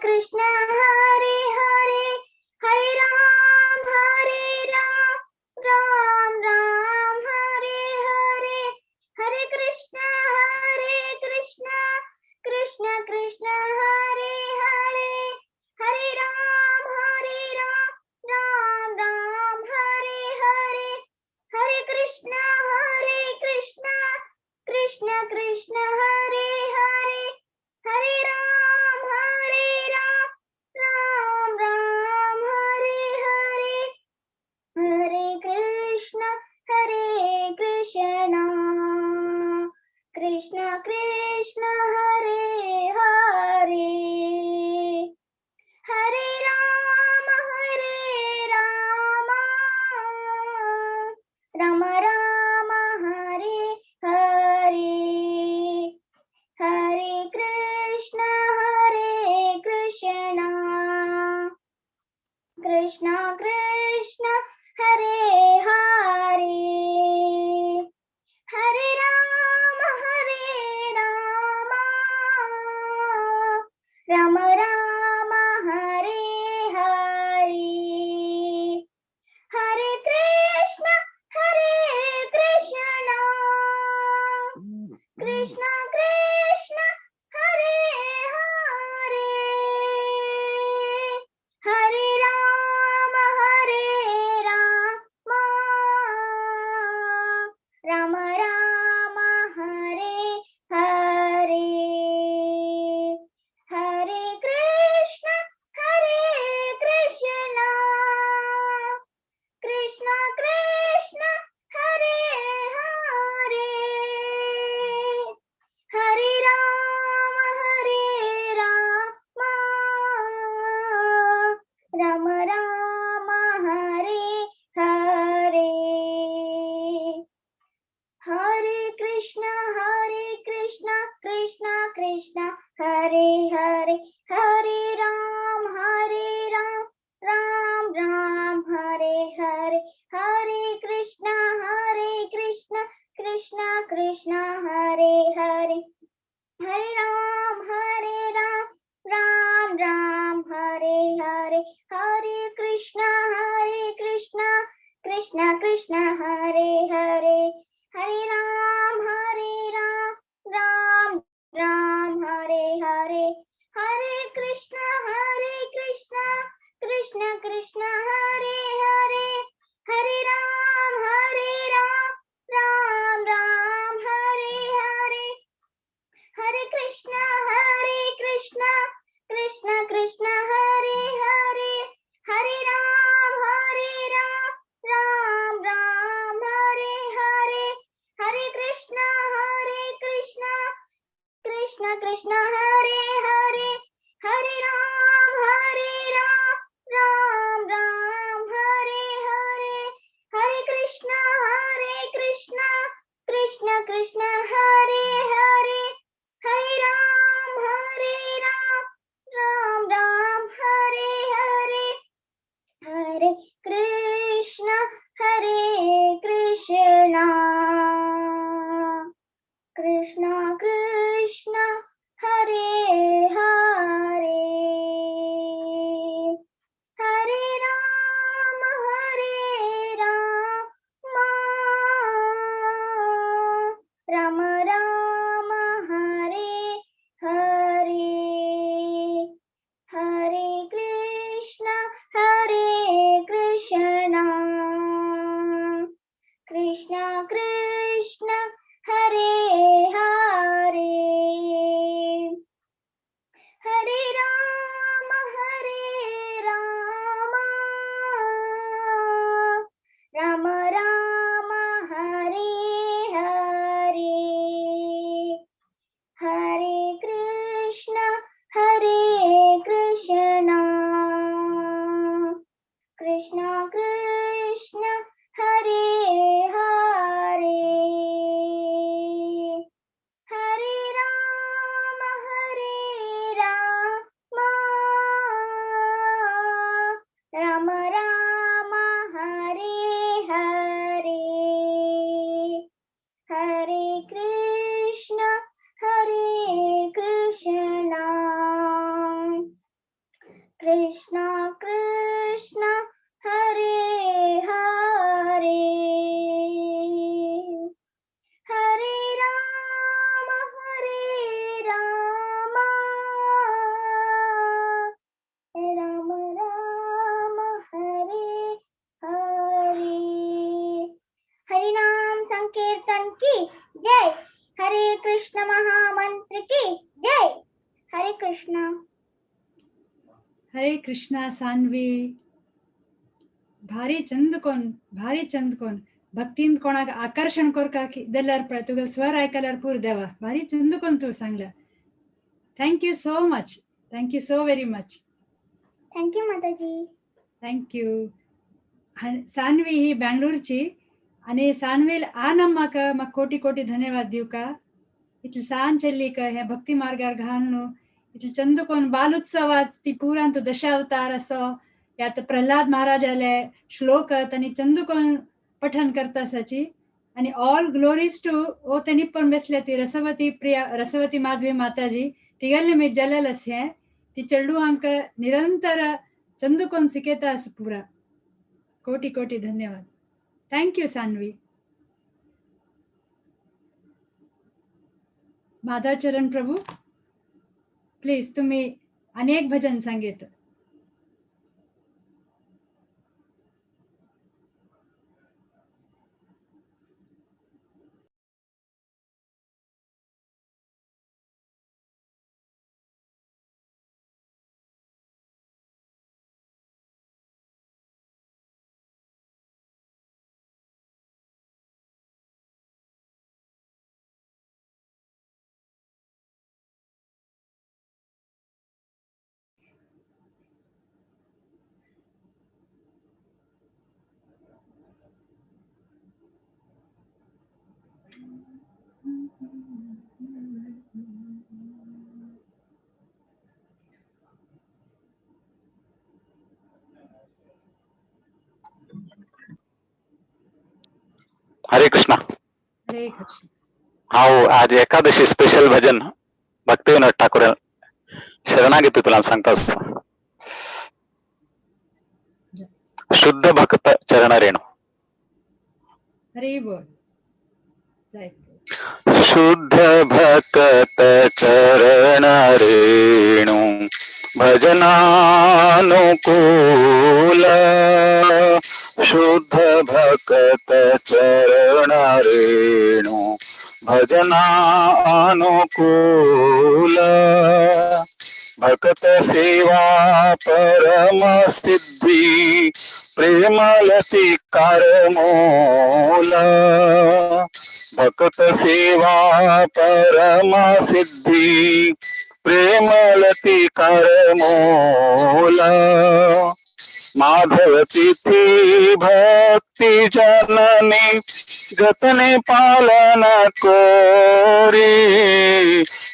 Krishna Hare Hare, Hare Ram Hare Ram, Ram Ram Hare Hare, Hare Krishna Hare Krishna, Krishna Krishna Hare Hare, Hare Ram Hare Ram, Ram Ram Hare Hare, Hare Krishna Hare Krishna, Krishna Krishna Hare Hare, Hare Ram Hare Ram, Ram Ram Hare Hare, Hare Krishna Hare Krishna, Krishna Krishna Hare Hare, Hare Ram Hare Ram, Ram Ram Hare Hare, Hare Krishna Hare Krishna, Krishna Krishna Hare Hare, Hare Ram Hare Ram, Ram Ram Hare Hare, Hare Krishna Hare Krishna, Krishna Krishna Hare Hare, Hare Ram Hare Ram, Ram Ram Hare Hare, Hare Krishna Hare Krishna, Krishna Krishna Hare Hare, Hare Ram Hare Ram, Ram Ram Hare Hare, Hare Krishna Hare Krishna, Krishna Krishna Hare Hare, Hare Ram Hare Ram, Ram Ram Hare Hare, Hare Krishna Hare Krishna, Krishna Krishna Hare Hare, Hare Ram Hare Ram, Ram Ram Hare Hare, Hare Krishna Hare Krishna, Krishna Krishna Hare Hare, Hare Ram Hare Ram, Ram Ram Hare Hare, Hare Krishna Hare Krishna, Krishna Krishna Hare Hare, Hare Ram Hare Ram, Ram Ram Hare Hare, Hare Krishna Hare Krishna, Krishna Krishna Hare Hare, Hare Ram Hare Ram, Ram Ram Hare Hare, Hare Krishna Hare Krishna, Krishna Krishna Hare Hare, Hare Ram Hare Ram, Ram Ram Hare Hare, Hare Krishna Hare Krishna, Krishna Krishna Hare Hare, Hare Ram Hare Ram, Ram Ram Hare Hare, Hare Krishna Hare Krishna, Krishna Krishna Hare हरे कृष्णा सानवी, भारी चंद कोन, भारी चंद कोन भक्तीन कोणाक आकर्षण करका दिल्यार पळय तुगेलो स्वर आयकल्यार पूर देवा, भारी चंद कोन तूं सांगल्या. Thank you so much, thank you so very much. Thank you Mataji. Thank you. Saanvi ही बँगलोरची आनी सानवील आनम म्हाका म्हाका कोटी कोटी धन्यवाद दिवका. इतली सान चल्लीक हे भक्ती मार्गार घालून इतली चंद कोन बालोत्सवात ती पुरान तूं दशावतार असो या तर प्रल्हाद महाराजाले श्लोक आनी चंदकोन पठन करता आसाची. आनी ऑल ग्लोरीज टू ओ तेणी पण बेसल्या ती रसवती प्रिया, रसवती माधवी माताजी, तिगेले मी जलेल आस हें ती चेडवांक निरंतर चंदकोन शिकयता आसा पुरा. कोटी कोटी धन्यवाद. Thank you Saanvi. Madhavcharan Prabhu please तुम्ही अनेक भजन सांगेत. हरे कृष्णा. हरे कृष्ण. हांव आज एकादशी स्पेशल भजन भक्ती विनोद ठाकूर शरणागती तुला सांगता. शुद्ध भक्त चरण रेणू. हरे बोल. शुद्ध भक्त चरण रेणू भजनानुकूल, शुद्ध भक्त चरण रेणू भजनानुकूल, भक्त सेवा परम सिद्धी प्रेमलती कारमूल, भक्त सेवा परम सिद्धी प्रेमलती कारमूल, माधव तिथि भक्ति जननी जतने पालन कोरी,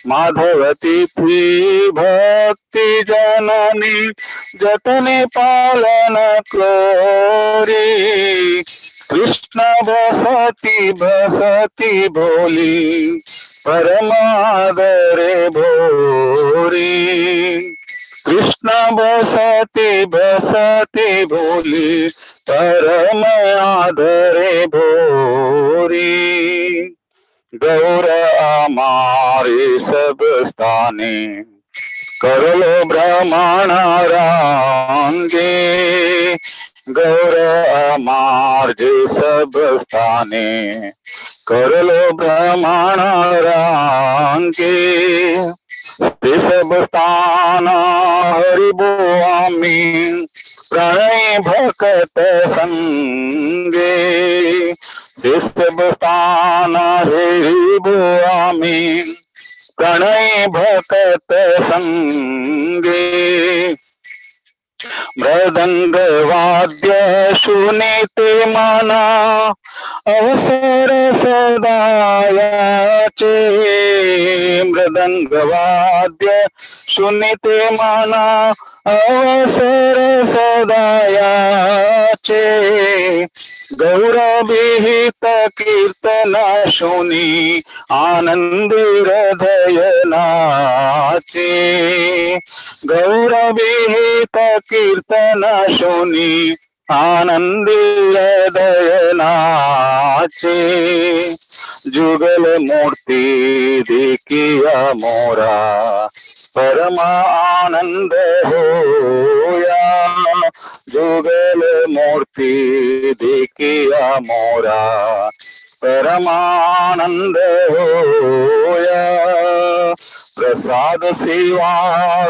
माधव तिथि भक्ति जननी जतने पालन कोरी, कृष्ण बसती बसती भोली परमादरे भोरी, कृष्ण बसती बसती भोली परम आदरे भोरी, गौर आमारे सब स्थाने करलो ब्रह्मण रांगे, गौर अमार जे सब स्थाने करलो ब्रह्मण रांगे, ते सब स्थान हरि बोआमी प्रणय भक्त संगे, से सब स्थान हरि बोआमी प्रणय भक्त संगे, मृदंग वाद्य सुनीते मना अवसर सदायाचे, मृदंग वाद्य सुनीते मना अवसर सदायाचे, गौरविहित कीर्तन सुनी आनंद हृदय नाचे, गौरविहित कीर्तन सुनी आनंद हृदय नाचे, जुगल मूर्ति देखिया मोरा परम आनंद होया, जुगल मूर्ति देखिया मोरा परमानंद होया, प्रसाद सेवा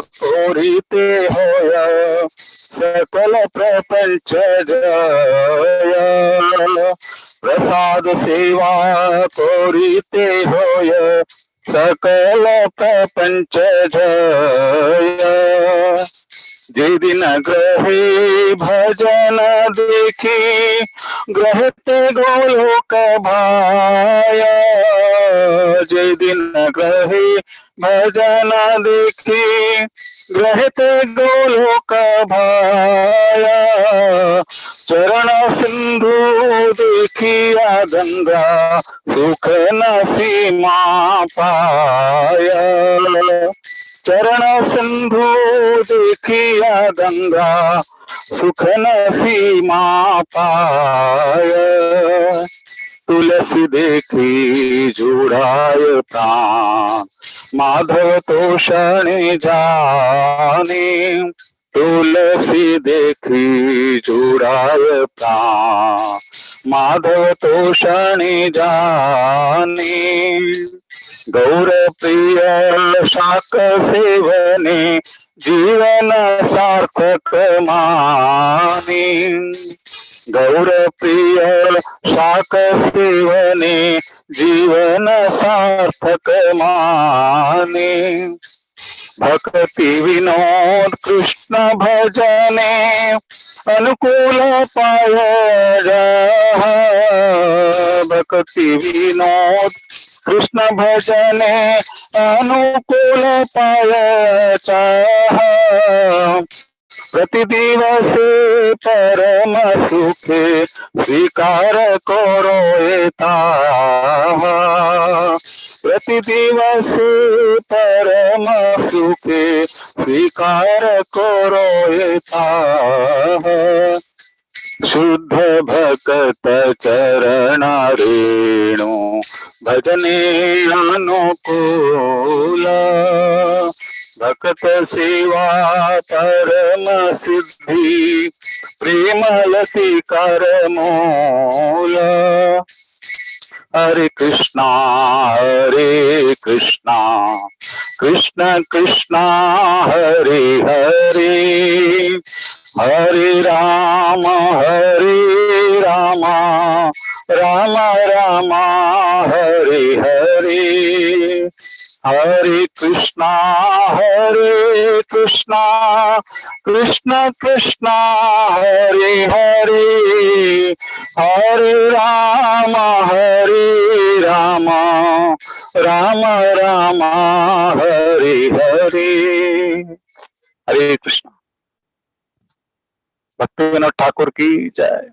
कोरीते होय, सकल प्रपंच जय। प्रसाद सेवा कोरीते होय, सकल प्रपंच जय। जे दिन ग्रहे भजन देखी, ग्रहते गोलोक भाया। जे दिन ग्रहे भजन देखी, ग्रहते गोलोक भाया। चरण सिंधु देखिया गंगा, सुख न सीमा पाया। चरण सिंधु देखिया गंगा, सुख न सीमा पाया। तुलसी देखी जुड़ाय प्राण, माधव तोषण जाने। तुलसी देखी जुड़ाय प्राण, माधव तोषण जाने। गौर प्रिय शाक सेवने, जीवन सार्थक माने। गौर प्रिय शाक सेवने, जीवन सार्थक माने। भक्ति विनोद कृष्ण भजने, अनुकूल पाय जहा। भक्ति विनोद कृष्ण भजने, अनुकूल पाय चाह। प्रतिदिवसे परम सुखे, स्वीकार करो एताहा। प्रतिदिवसे परम सुखे, स्वीकार करो एताहा। शुद्ध भक्त चरण रेणु, भजने अनुकूल। भक्त सेवा परम सिद्धि, प्रेम लसी कर मूल। हरे कृष्णा हरे कृष्णा, कृष्ण कृष्णा हरे हरे। हरे राम हरे राम, राम राम हरे हरे। हरे कृष्णा हरे कृष्णा, कृष्ण कृष्णा हरे हरे। हरे राम हरे राम, राम राम हरे हरे। हरे कृष्णा। भक्ति विनोद ठाकुर की जय।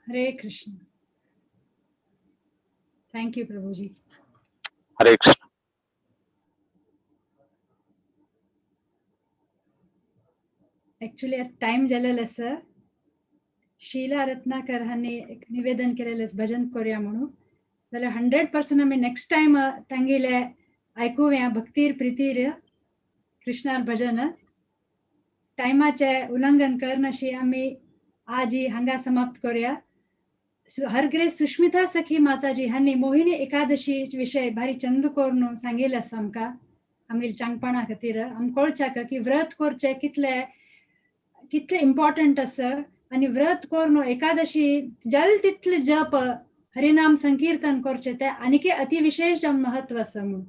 हरे Krishna. Thank you Prabhu ji. Hare Krishna. Actually time जालेलो आसा। शीला रत्नाकर हांणी एक निवेदन केलेलें भजन करूया म्हणून, जाल्यार 100% आमी नेक्स्ट टायम तांगेले आयकुया भक्तीर प्रितीर कृष्णार भजन। टायमाचें उल्लंघन करनाशी आमी आज ही हांगा समाप्त करूया। हरग्रे सुष्मिता सखी माताजी हांणी मोहिनी एकादशी विशय भारी चंद करून सांगिल्लें आसा आमकां। आमी चांगपणा खातीर आमकां कळच्याक की व्रत करचें कितलें कितलें इम्पॉर्टंट आसा आनी व्रत करून एकादशी जाल तितलें जप हरिनाम संकीर्तन करचें तें आनीकय अतिविशेष जावन महत्व आसा म्हणून।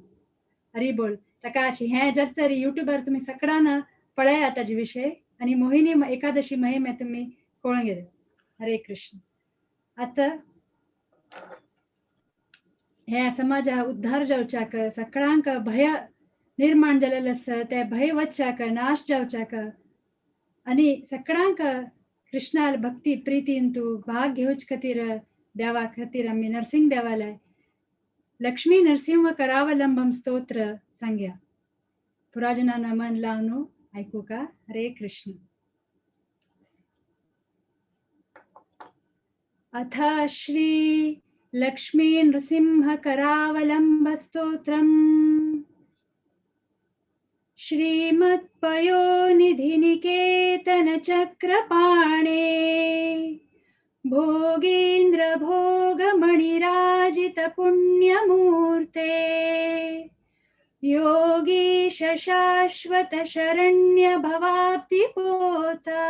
हरी बोल। ताका हें जर तरी युट्यूबार तुमी सकडान पळयात ताजे विशय आनी मोहिनी एकादशी महिमे तुमी कळून घेयात। हरे कृष्ण। आतां हे समाजा उद्धार जावच्याक, सगळ्यांक भय निर्माण जालेलें आसा तें भय वचच्याक, नाश जावच्याक आनी सगळ्यांक कृष्णाल भक्ती प्रितीन तूं भाग घेवचे खातीर देवा खातीर आमी नरसिंह देवालय लक्ष्मी नरसिंह करावलंबम स्तोत्र सांग्या। पुराजनांना मन लावन आयकू का। हरे कृष्ण। अथ श्री लक्ष्मी नृसिंह करावलंब स्तोत्रम्। श्रीमत्पयोनिधिनिकेतन चक्रपाणे भोगेन्द्र भोगमणिराजित पुण्यमूर्ते योगीश शाश्वत शरण्य भवाब्धिपोता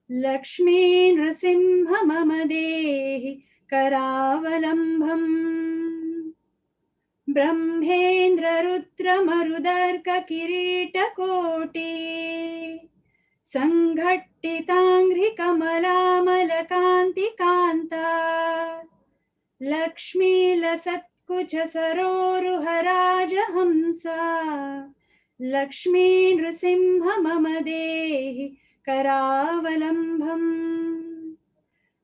लक्ष्मी नृसिंह मम देहि करावलम्बम्। ब्रह्मेन्द्र रुद्र मरुदर्क किरीटकोटि संघट्टितांघ्रि कमलामलकान्ति कान्ता लक्ष्मी लसत्कुच सरोरुह राजहंसा लक्ष्मी नृसिंह मम देहि करावलम्बम्।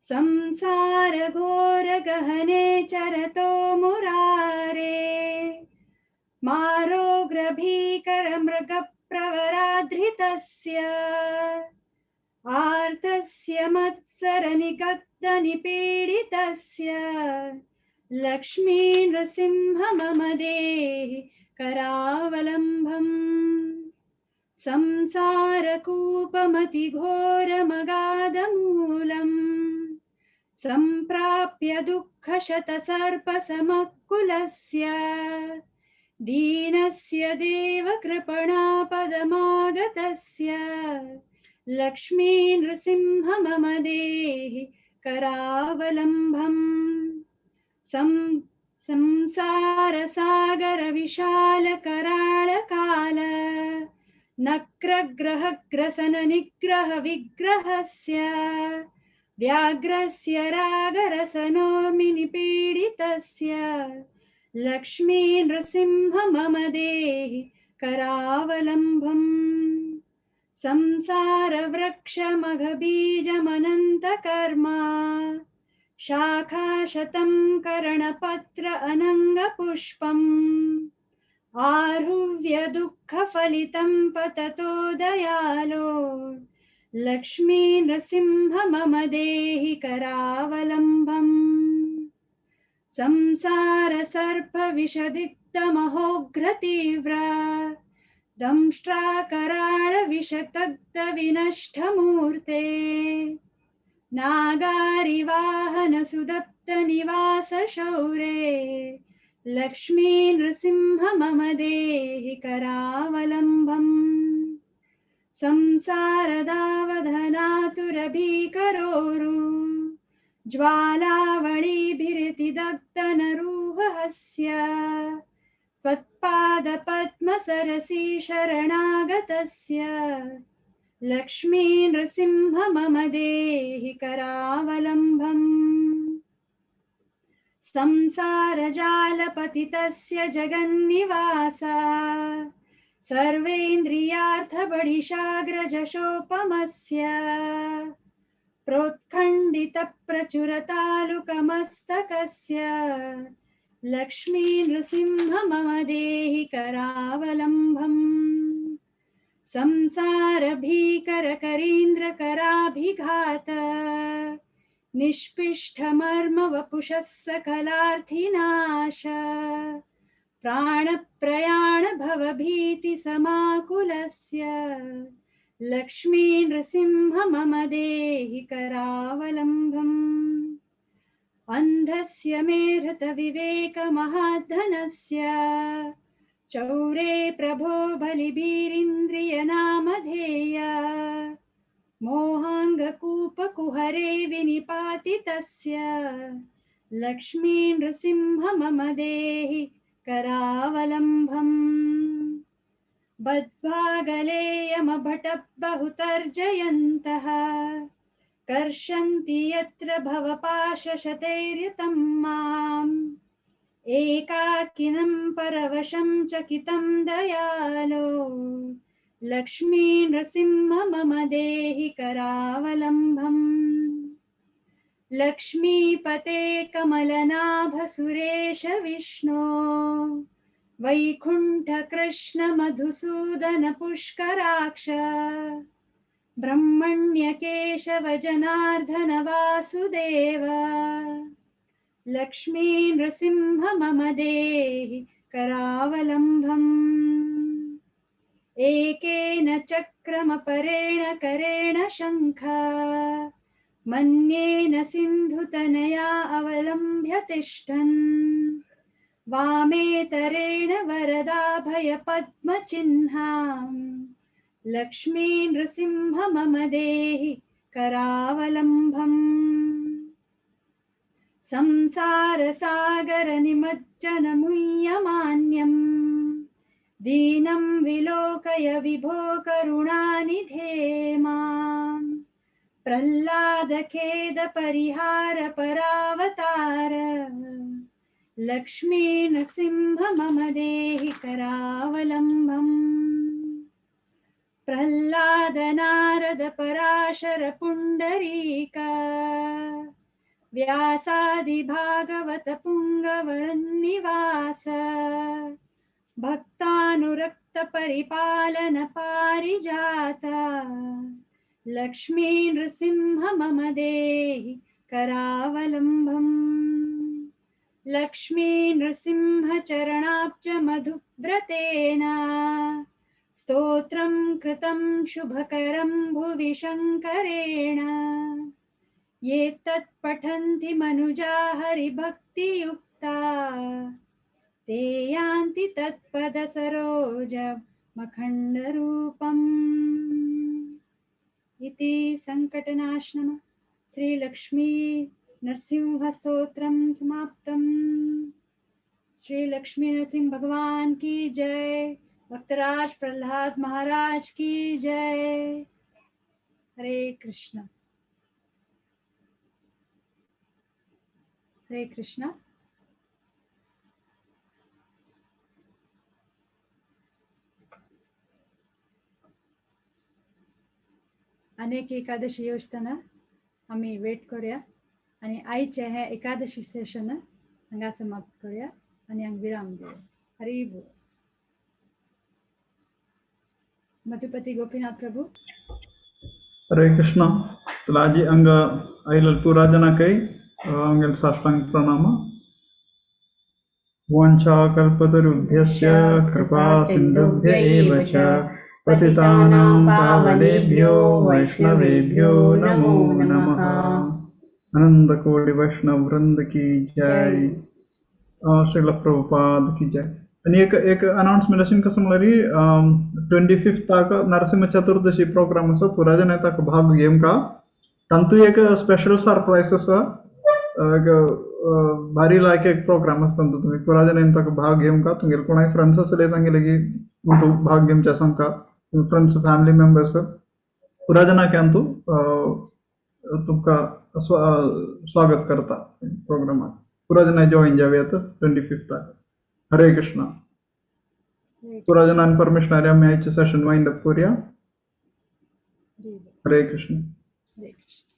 संसार घोर गहने चरतो मुरारे मारोग्रभीकर मृग प्रवराधृतस्य आर्तस्य मत्सर निगद्द निपीडितस्य लक्ष्मी नृसिंह मम देहि करावलम्बम्। संसारकूपमति घोरमगाधमूलम् संप्राप्य दुःखशतसर्पसमकुलस्य दीनस्य देव कृपणापदमागतस्य लक्ष्मी नृसिंह मम देहि करावलम्बम्। संसारसागर विशाल कराळ काल नक्रग्रहग्रसन निग्रह विग्रहस्य व्याघ्रस्य रागरसनोर्मि निपीडितस्य लक्ष्मी नृसिंह मम देहि करावलम्बम्। संसारवृक्षमघबीजमनन्तकर्म शाखाशतं करणपत्र अनङ्गपुष्पम् आरुह्य दुःखफलितं पततो दयालो लक्ष्मी नृसिंह मम देहि करावलम्बम्। संसार सर्प विषदिग्धमहोग्रतीव्र दंष्ट्राकराळ विषतग्ध विनष्टमूर्ते नागारिवाहन सुदप्त निवास शौरे लक्ष्मी नृसिंह मम देहि करावलम्बम्। संसारदावधनातुरभीकरोरु ज्वालावळीभिरिति दग्धनरूहस्य त्वत्पादपद्मसरसी शरणागतस्य लक्ष्मी नृसिंह मम देहि करावलम्बम्। संसारजालपतितस्य जगन्निवास सर्वेन्द्रियार्थबडिशाग्रजशोपमस्य प्रोत्खण्डितप्रचुरतालुकमस्तकस्य लक्ष्मी नृसिंह मम देहि करावलम्बम्। संसारभीकरकरीन्द्रकराभिघात निष्पिष्टमर्मवपुषः सकलार्थिनाश प्राणप्रयाण भवभीतिसमाकुलस्य लक्ष्मी नृसिंह मम देहि करावलम्बम्। अन्धस्य मे हृतविवेकमहाधनस्य चौरे प्रभो बलिभिरिन्द्रियनामधेय मोहाङ्गकूपकुहरे विनिपातितस्य लक्ष्मी नृसिंह मम देहि करावलम्बम्। बद्भागलेयमभटबहुतर्जयन्तः कर्षन्ति यत्र भवपाशशतैर्युतं माम् एकाकिनं परवशं चकितं दयालो लक्ष्मी नृसिंह मम देहि करावलम्बम्। लक्ष्मीपते कमलनाभ सुरेश विष्णो वैकुंठ कृष्ण मधुसूदन पुष्कराक्ष ब्रह्मण्य केशव जनार्दन वासुदेव लक्ष्मी नृसिंह मम देहि करावलम्बम्। एकेन चक्रमपरेण करेण शङ्ख मन्येन सिन्धुतनया अवलम्ब्य तिष्ठन् वामेतरेण वरदाभयपद्मचिह्नां लक्ष्मी नृसिंह मम देहि करावलम्बम्। संसारसागरनिमज्जनमुह्यमान्यं दीनं विलोकय विभो करुणानिधे मां। प्रह्लादखेदपरिहारपरावतार लक्ष्मी नृसिंह मम देहि करावलम्बम्। प्रह्लाद नारद पराशर पुण्डरीक व्यासादि भागवत पुङ्गवरन्निवास भक्तानुरक्त परिपालन पारिजाता लक्ष्मी नृसिंह मम देहि करावलम्बम्। लक्ष्मी नृसिंह चरणाब्ज मधुव्रतेन स्तोत्रं कृतं शुभकरं भुवि शङ्करेण। ये तत्पठन्ति मनुजा हरिभक्तियुक्ता ते यान्ति तत्पदसरोजमखण्डरूपम्। इति संकटनाशनम श्रीलक्ष्मी नरसिंहस्तोत्रं समाप्तम्। श्री लक्ष्मी नरसिंह भगवान की जय। भक्तराज प्रहलाद महाराज की जय। हरे कृष्ण हरे कृष्ण। अनेक एकादशी योजना आमी वेट करूया आणि आयचे हे एकादशी सेशन हांगा समाप्त करूया आणि हांगा विराम दिवया। हरी बोल। मधुपति गोपीनाथ प्रभु। हरे कृष्ण। तुलाजी अंग आइलल पूरा जनाकय अंगल साष्टांग प्रणाम। वाञ्छाकल्पतरुभ्यश्च कृपा सिन्धुभ्य एव च पतितानां पावनेभ्यो वैष्णवेभ्यो नमो नमः। अनंत कोटि वैष्णव वृंद की जय। श्रील प्रभुपाद की जय। आणि एक एक अनाउन्समेंट अशें कसं म्हणल्यार 25 नरसिंह चतुर्दशी प्रोग्राम आसा, पुरा जण ताका भाग घेवंक। तांतू एक स्पेशल सरप्रायज आसा, एक भारी लायक एक प्रोग्राम आसा, तांतू तुमी पुरा जण ताका भाग घेवंक। तुमगेले कोणाय फ्रेंड्स आसले तांगेले भाग घेवचे आसा आमकां, फ्रेंड्स फॅमिली मेंबर्स पुरा जणांक अंतू तुमकां स्वागत करता प्रोग्रामाक। पुरा जण जॉईन जावयात 25. हरे कृष्ण। पुरा जणांनी परमिशन आल्या आमी आयचें सेशन वायंड अप करूया। हरे कृष्ण। हरे कृष्ण।